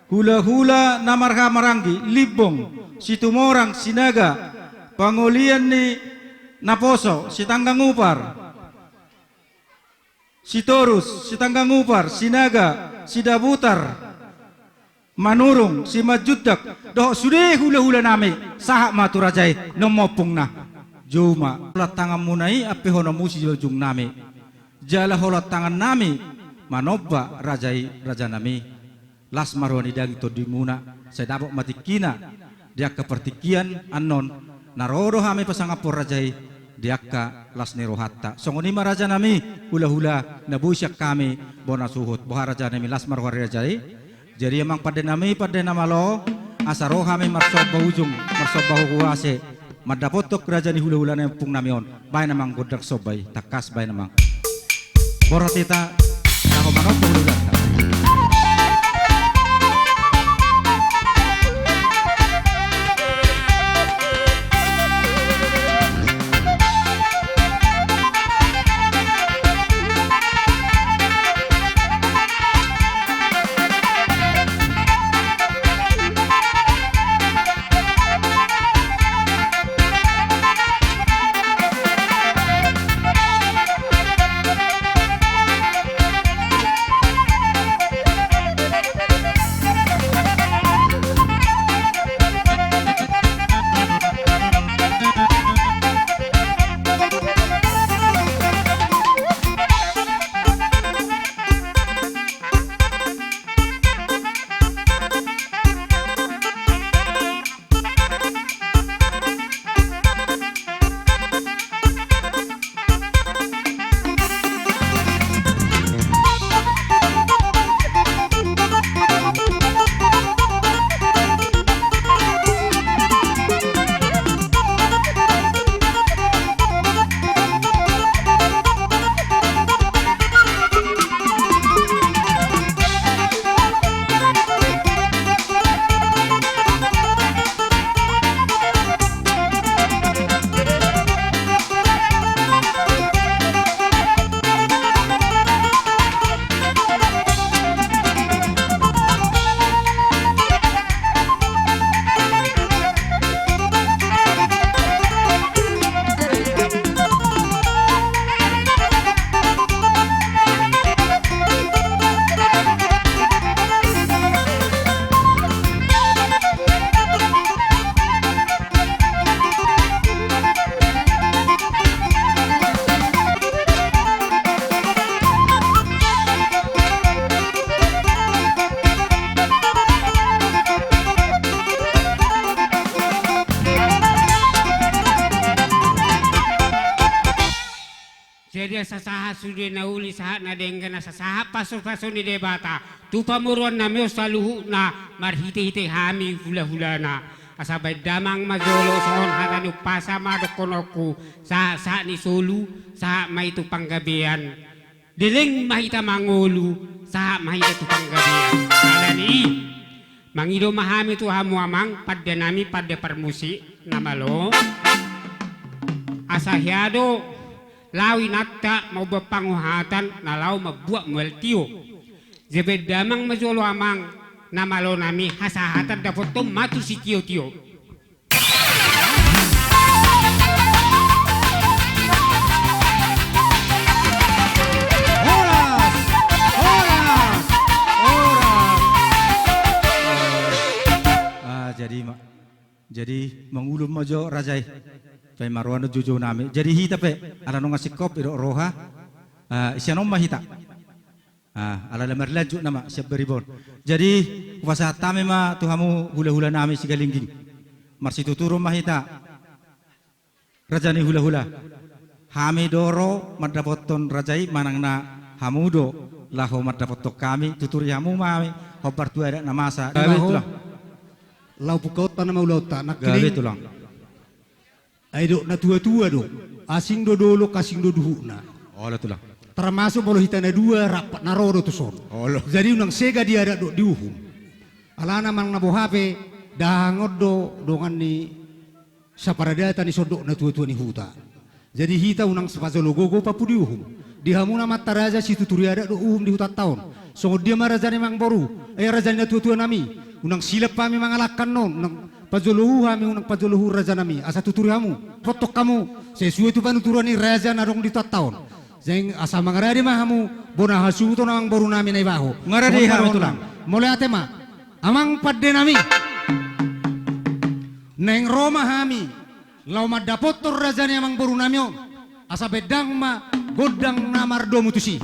Hula-hula na marhahamaranggi, Limbong, Situmorang, Sinaga. Pangolian ni naposo, Sitanggang Upar, Sitorus, Sitanggang Upar, Sinaga, Sidabutar, Manurung, Simanjuntak, dohot sude hula-hula nami, sahat ma tu raja i, nunga ompungna. Jou ma, holan tanganmuna i ampehononmu siujung nami. Jala holan tangan nami manomba raja i, raja nami. Las ma roha ni daging tondimuna, sai dapot ma tingkina di angka partingkian annon, na ro do hami pasangaphon raja i di angka las ni rohanta. Songon i ma raja nami, hula-hula na boi sian hami bona suhut. Boha raja nami, las ma roha ni raja i. Jadi amang pande nami, pande na malo, asa ro hami marsomba ujung, marsomba huhuase, mandapothon raja ni hula-hula nami, ompung nami on. Baen amang gondang somba i, tangkas baen amang. Borhat hita, laho manomba hula-hulanta. Jadi asa sahat sude na uli sahat na denggan, asa sahat pasu-pasu ni Debata tu pamoruon nami on saluhutna marhite-hite hami hula-hulana. Asa baen damang ma jolo songon hata ni umpasa ma dohononku, sahat-sahat ni solu, sahat ma i tu panggabean. Deleng ma hita mangolu, sahat ma hita tu panggabean. Alani i, mangido ma hami tu hamu amang, pande nami, pande parmusik na malo. Asa hea do laho inanta mamboan panguhatan na laho mambuat mual tio. Jadi baen damang ma jolo amang na malo nami, hasahatan dapothon ma tu sitio-tio. Jadi mangulon ma jo raja i. Paima roha na joujou nami. Jadi hita pe ala nunga singkop didok roha. Ah, sian on ma hita. Ah, ala na marlanjut nama sian bariba on. Jadi hupasahat hami ma tu hamu hulahula nami Sigalingging. Marsituturon ma hita. Raja ni hulahula. Hami do ro mandapothon raja i manang na hamu do laho mandapothon hami, tuturi hamu ma hami hombar tu adat na masa. Gabe tulang. Laho pungkaonta nama ulaonta nangkining. Gabe tulang. Ai didok natuatua do, asing do dolok, asing do duhutna. Olo tulang. Termasuk molo hita na dua rap na ro do tuson. Olo. Jadi unang sega di adat dohot di uhum. Alana manang na boha pe dahahang on do dongan ni saparadatan i, sondok natuatua ni huta. Jadi hita unang pajolo gogo pampudi uhum. Di hamu na amanta raja, situturi adat dohot uhum di hutanta on. Songon dia ma raja ni amangboru, eh, raja ni natuatua nami, unang silap hami mangalangka on, unang pajolo uhum hami, unang pajolo uhum raja nami, asa tuturi hamu, dapothon hamu sesuai tu panuturan ni raja na adong di hutanta on. Jadi asa mangarade ma hamu bona hasuhuton amangboru nami Naibaho. Mangarade hami tulang. Mauliate ma. Amang pande nami. Naeng ro ma hami laho mandapothon raja ni amangboru nami on. Asa baen damang ma gondang na mardomu tusi.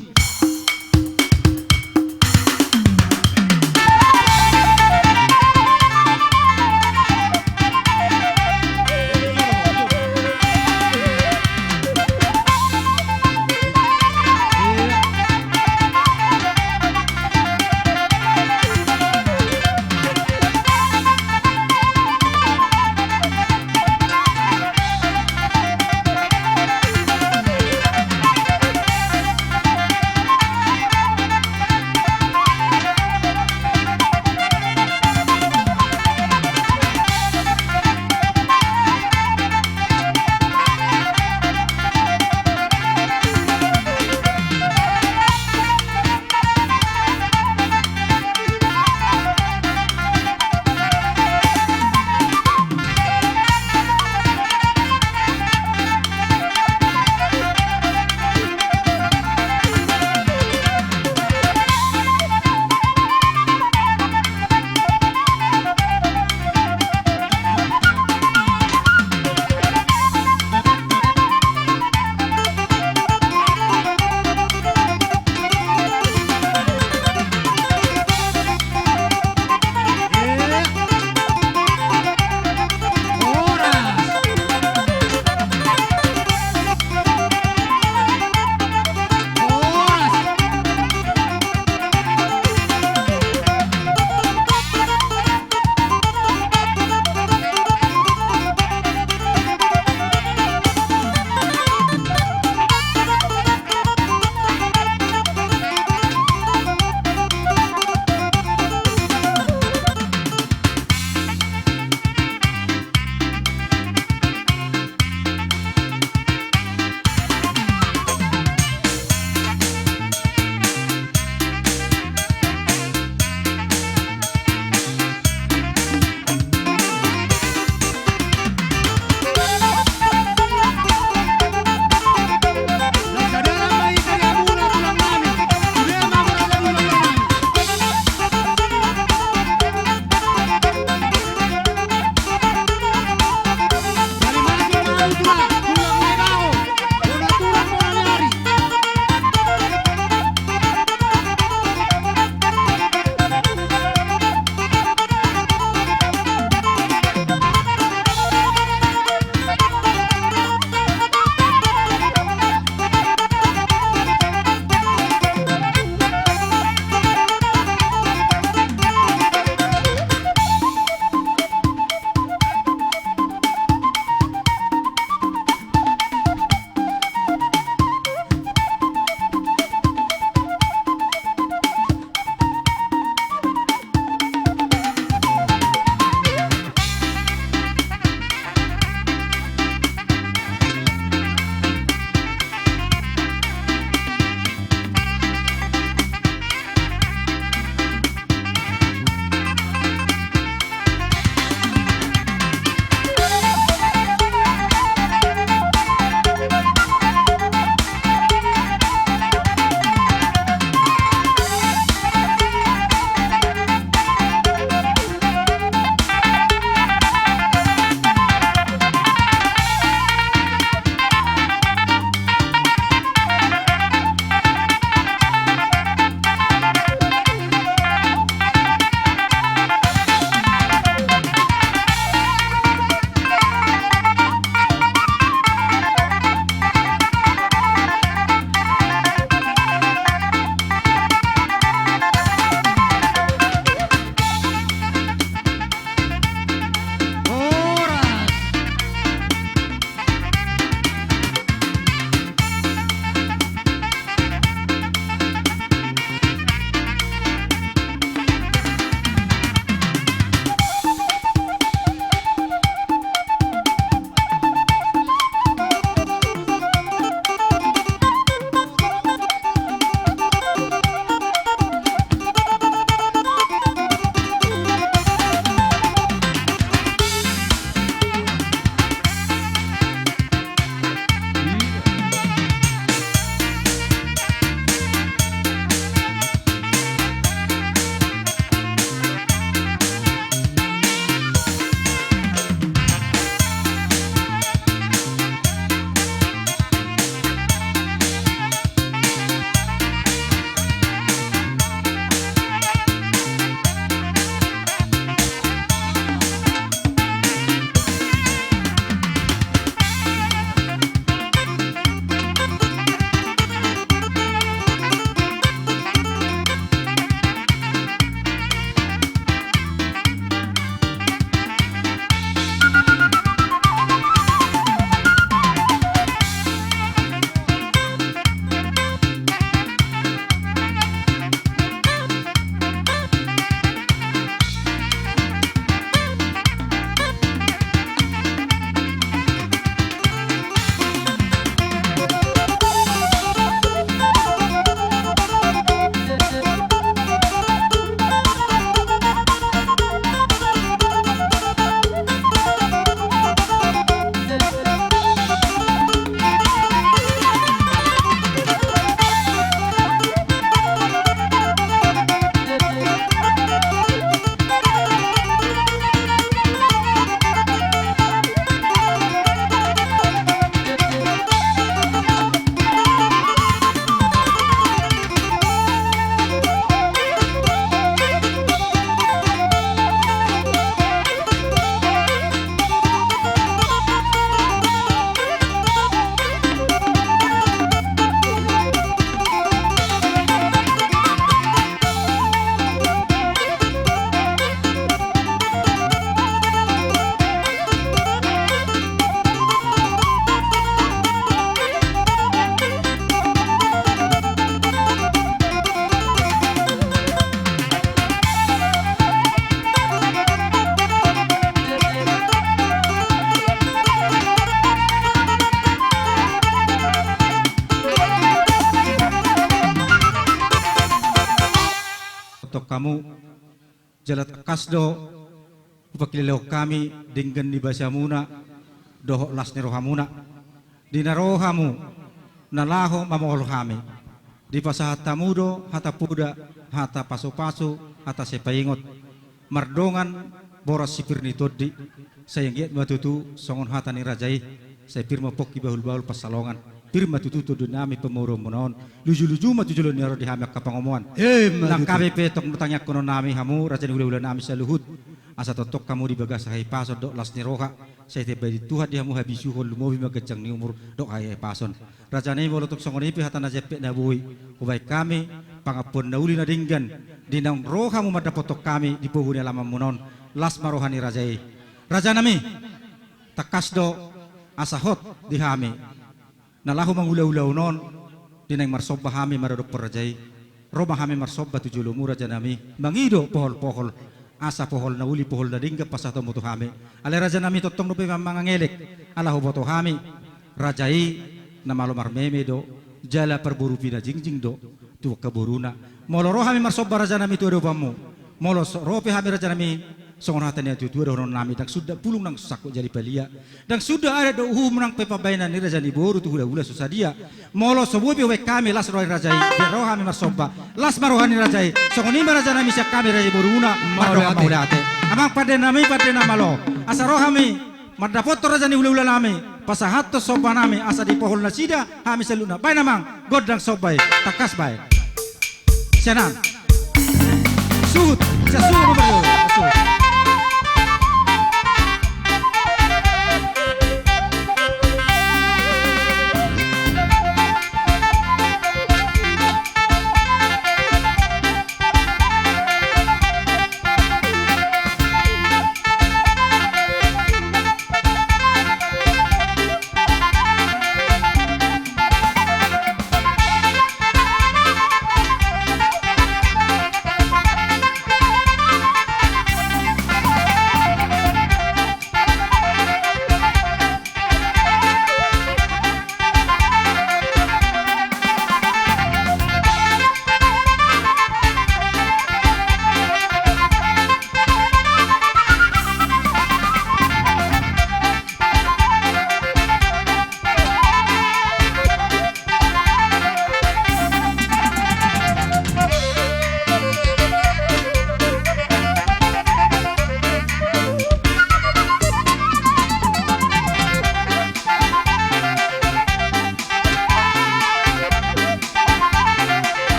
tongtong hamu, jala tangkas do hupangkilalaon hami denggan ni basamuna dohot las ni rohamuna. Di na ro hamu na laho mamohol hami, dipasahat hamu do hata poda, hata pasupasu, hata sipaingot, mardongan boras si pir ni tondi. Sai anggiat ma tutu songon hata ni raja i, sai pir ma pongki bahulbahul pansalongan. Pir ma tutu tondi nami pamoruonmuna on. Lujuluju ma tu joloan ni ari on di hami angka pangomoan. Emma tutu. Nang hami pe tong tangiangkon nami hamu, raja ni hulahula nami saluhut, asa tongtong hamu di bagasan hahipason dohot las ni roha. Sai ditambai Tuhan di hamu habisuhon, lumobi ma ganjang ni umur dohot hahipason. Raja nami, molo tung songon i pe hata na jempek na boi hubaen hami, pangampuon na uli na denggan di naung ro hamu mandapothon hami di pogu ni alamanmuna on, las ma roha ni raja i. Raja nami, tangkas do asa hot di hami na laho mangulahulahon on, di naeng marsomba hami maradophon raja i. Ro ma hami marsomba tu jolomu raja nami, mangido poholpohol, asa pohol na uli, pohol na denggan pasahatonmu tu hami. Alai raja nami, tongtong dope ma mangelek, ala huboto hami raja i na malo marmeme do, jala parboru pinajingjing do tu angka boruna. Molo ro hami marsomba raja nami tu adopanmu, molo so-, ro pe hami raja nami, songon hata ni natuatua dohonon nami: Ndang suda pulung nang so sangkot jala palia, ndang suda adat dohot uhum nang pe pambahenan ni raja ni boru tu hulahula so sadia. Molo so boi pe hubaen hami las roha ni raja i, biar ro hami marsomba, las ma roha ni raja i. Songon i ma raja nami sian hami raja ni boruna, mardongan mauliate. Amang pande nami, pande na malo, asa ro hami mandapothon raja ni hulahula nami, pasahathon somba nami, asa dipohol nasida hami saluhutna. Baen amang gondang somba i, tangkas baen. Sian an. Suhut, sian suhut ma baru. Suhut.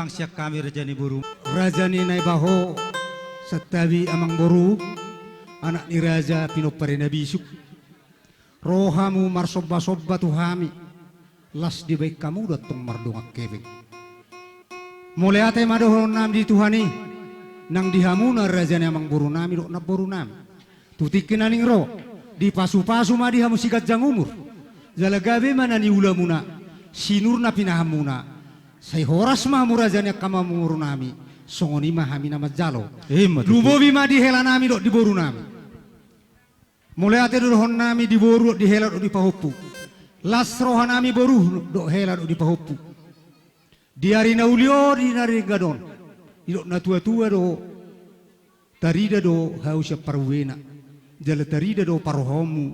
Sian hami raja ni boru. Raja ni Naibaho, santabi amangboru, anak ni raja pinompar ni na bisuk. Ro hamu marsomba-somba tu hami, las dibahen hamu do antong mardongan hepeng. Mauliate ma dohononnami di Tuhan i, nang di hamuna raja ni amangborunami dohot namborunami. Tu tingki na naeng ro, dipasu-pasu ma di hamu siganjang umur. Jala gabe ma na niulamuna, sinur na pinahanmuna. Sai horas ma hamu raja ni angka amangborunami, songon i ma hami na manjalo. Ima tutu. Lumobi ma di helanami dohot di borunami. Mauliate do dohononnami di boru dohot di hela dohot di pahompu. Las rohanami boru dohot hela dohot di pahompu. Di ari na uli on, di na denggan on, didok na tua-tua do, tarida do hau sian paruena, jala tarida do parrohaonmu,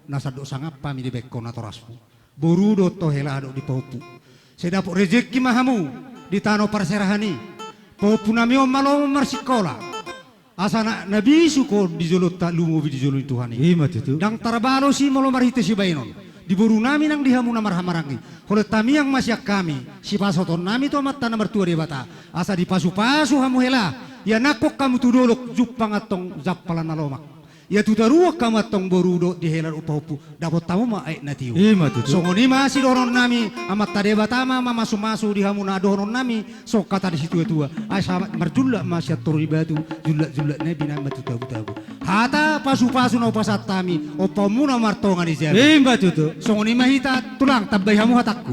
na sandok sangap hami dibahen ho natorasmu. Boru dohot hela dohot di pahompu. Sai dapot rejeki ma hamu di tano parserahan i. Pahompunami on ma lomo marsikola. Asa na, na bisuk on di jolonta, lumobi di jolo ni Tuhan i. Ima tutu. Ndang tarbalos i molo marhite sibahenon. Di borunami nang di hamu na marhahamaranggi. Holan tamiang ma sian hami, sipasahatonnami tu Amanta na martua Debata. Asa dipasu-pasu hamu hela, ianakhon hamu tu dolok, jumpang antong jampalan na lomak. Ia tu toruan hamu antong boru dohot di hela dohot pahompu, dapot hamu ma aek na tio. Ima tutu. Songon i ma sidohononnami, Amanta Debata ma mamasu-masu di hamu na dohononnami, songon hata ni situa-tua. Ai sama marjulak ma sian toru ni batu, julak-julak na i binahen ma tu tabu-tabu. Hata pasu-pasu na hupasahat hami, ompaonmuna martonga ni jabu. Ima tutu. Songon i ma hita tulang, tambai hamu hatangku.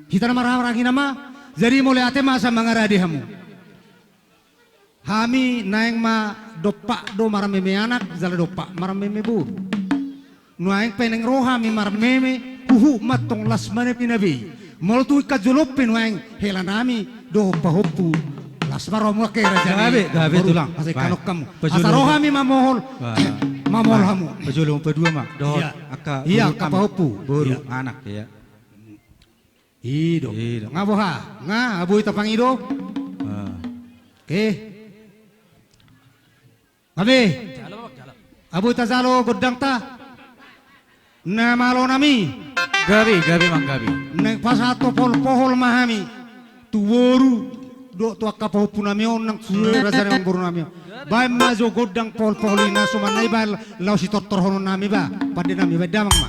Hita na marhahamaranggi nama, jadi mauliate ma asa mangarade hamu. Hami naeng ma dompak do marmeme anak, jala dompak marmeme boru. Nuaeng pe naeng ro hami marmeme, huhut ma antong las ma na pinabei. Molo tu ingkon jolo pe nuaeng helanami dohot pahompu. Las ma rohamu angka raja ni. Gabe, gabe boru. Tulang. Asa ingkon hamu. Asa ro hami mamohol. Mamohol hamu. Pajolo padua ma. Dohot. Iya. Angka. Iya, angka pahompu. Boru, iya. Anak, iya. I do. I do. Nga boha? Nga, boi tapangido? Ah. Oke. Gabe. Jalo, jalo. Boi tajalo gondangta. Na malonami. Gabe, gabe, manggabe. Naeng pasahat pohol-pohol ma hami. Tu boru, dohot tu angka pahompunami on nang tu raja ni amangborunami on. Baen ma jo gondang pohol-pohol i na suman na i baen laho sitortorhononnami ba, pandenami, baen damang ma.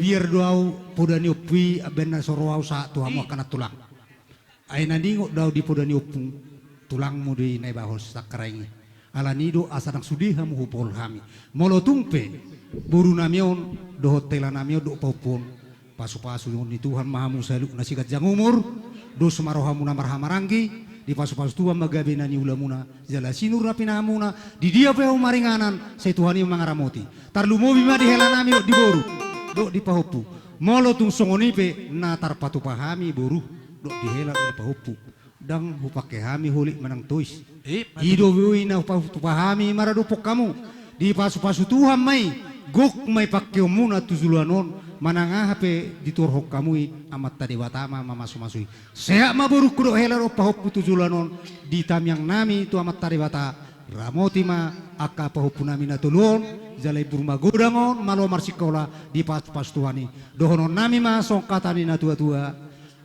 Biar do au poda ni ompu i, baen na so ro au sahat tu hamu angka na tulang. Ai na ningot do au di poda ni ompu, tulangmu do i na ibahen sangkaraing i. Alani i do asa ndang sude hamu hupaul hami. Molo tung pe boru nami on dohot hela nami on dohot pahompu on, pasu-pasu ni Tuhan ma hamu saluhutna siganjang umur. Dos ma rohamuna marhahamaranggi, dipasu-pasu Tuhan ma gabe na niulamuna jala sinur na pinahanmuna. Di dia pe hamu maringanan, sai Tuhan i ma mangaramoti. Tarlumobi ma di hela nami dohot di boru dohot di pahompu. Molo tung songon i pe na tarpatupa hami boru dohot di hela dohot di pahompu, ndang hupangke hami holit manang tois. I do boi na hupatupa hami maradophon hamu. Dipasu-pasu Tuhan ma i, gok ma i pangkeonmuna tu joloan on, manang aha pe dituhorhon hamu i, Amanta Debata ma mamasu-masu i. Sehat ma borungku dohot hela dohot pahompu tu joloan on. Di tangiang nami tu Amanta Debata, ramoti ma angka pahompu nami na tolu on, jala imbur magodang on, malo marsikola, dipasu-pasu Tuhan i. Dohonon nami ma songon hata ni na tua-tua: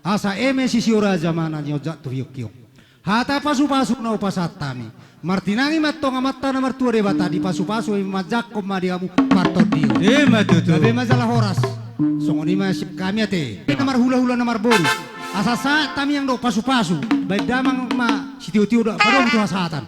Asa eme sisio raja ma na nionjak tu hiong-hiong. Hata pasu-pasu na hupasahat hami, martinangi ma antong Amanta na martua Debata, dipasu-pasu i, manjangkon ma di hamu partondion. Ima tutu. Gabe ma jala horas. Songon i ma sian hami ate na marhula-hula na marboru. Asa sahat tangiang dohot pasu-pasu, baen damang ma sitio-tio dohot padomu tu hasahatan.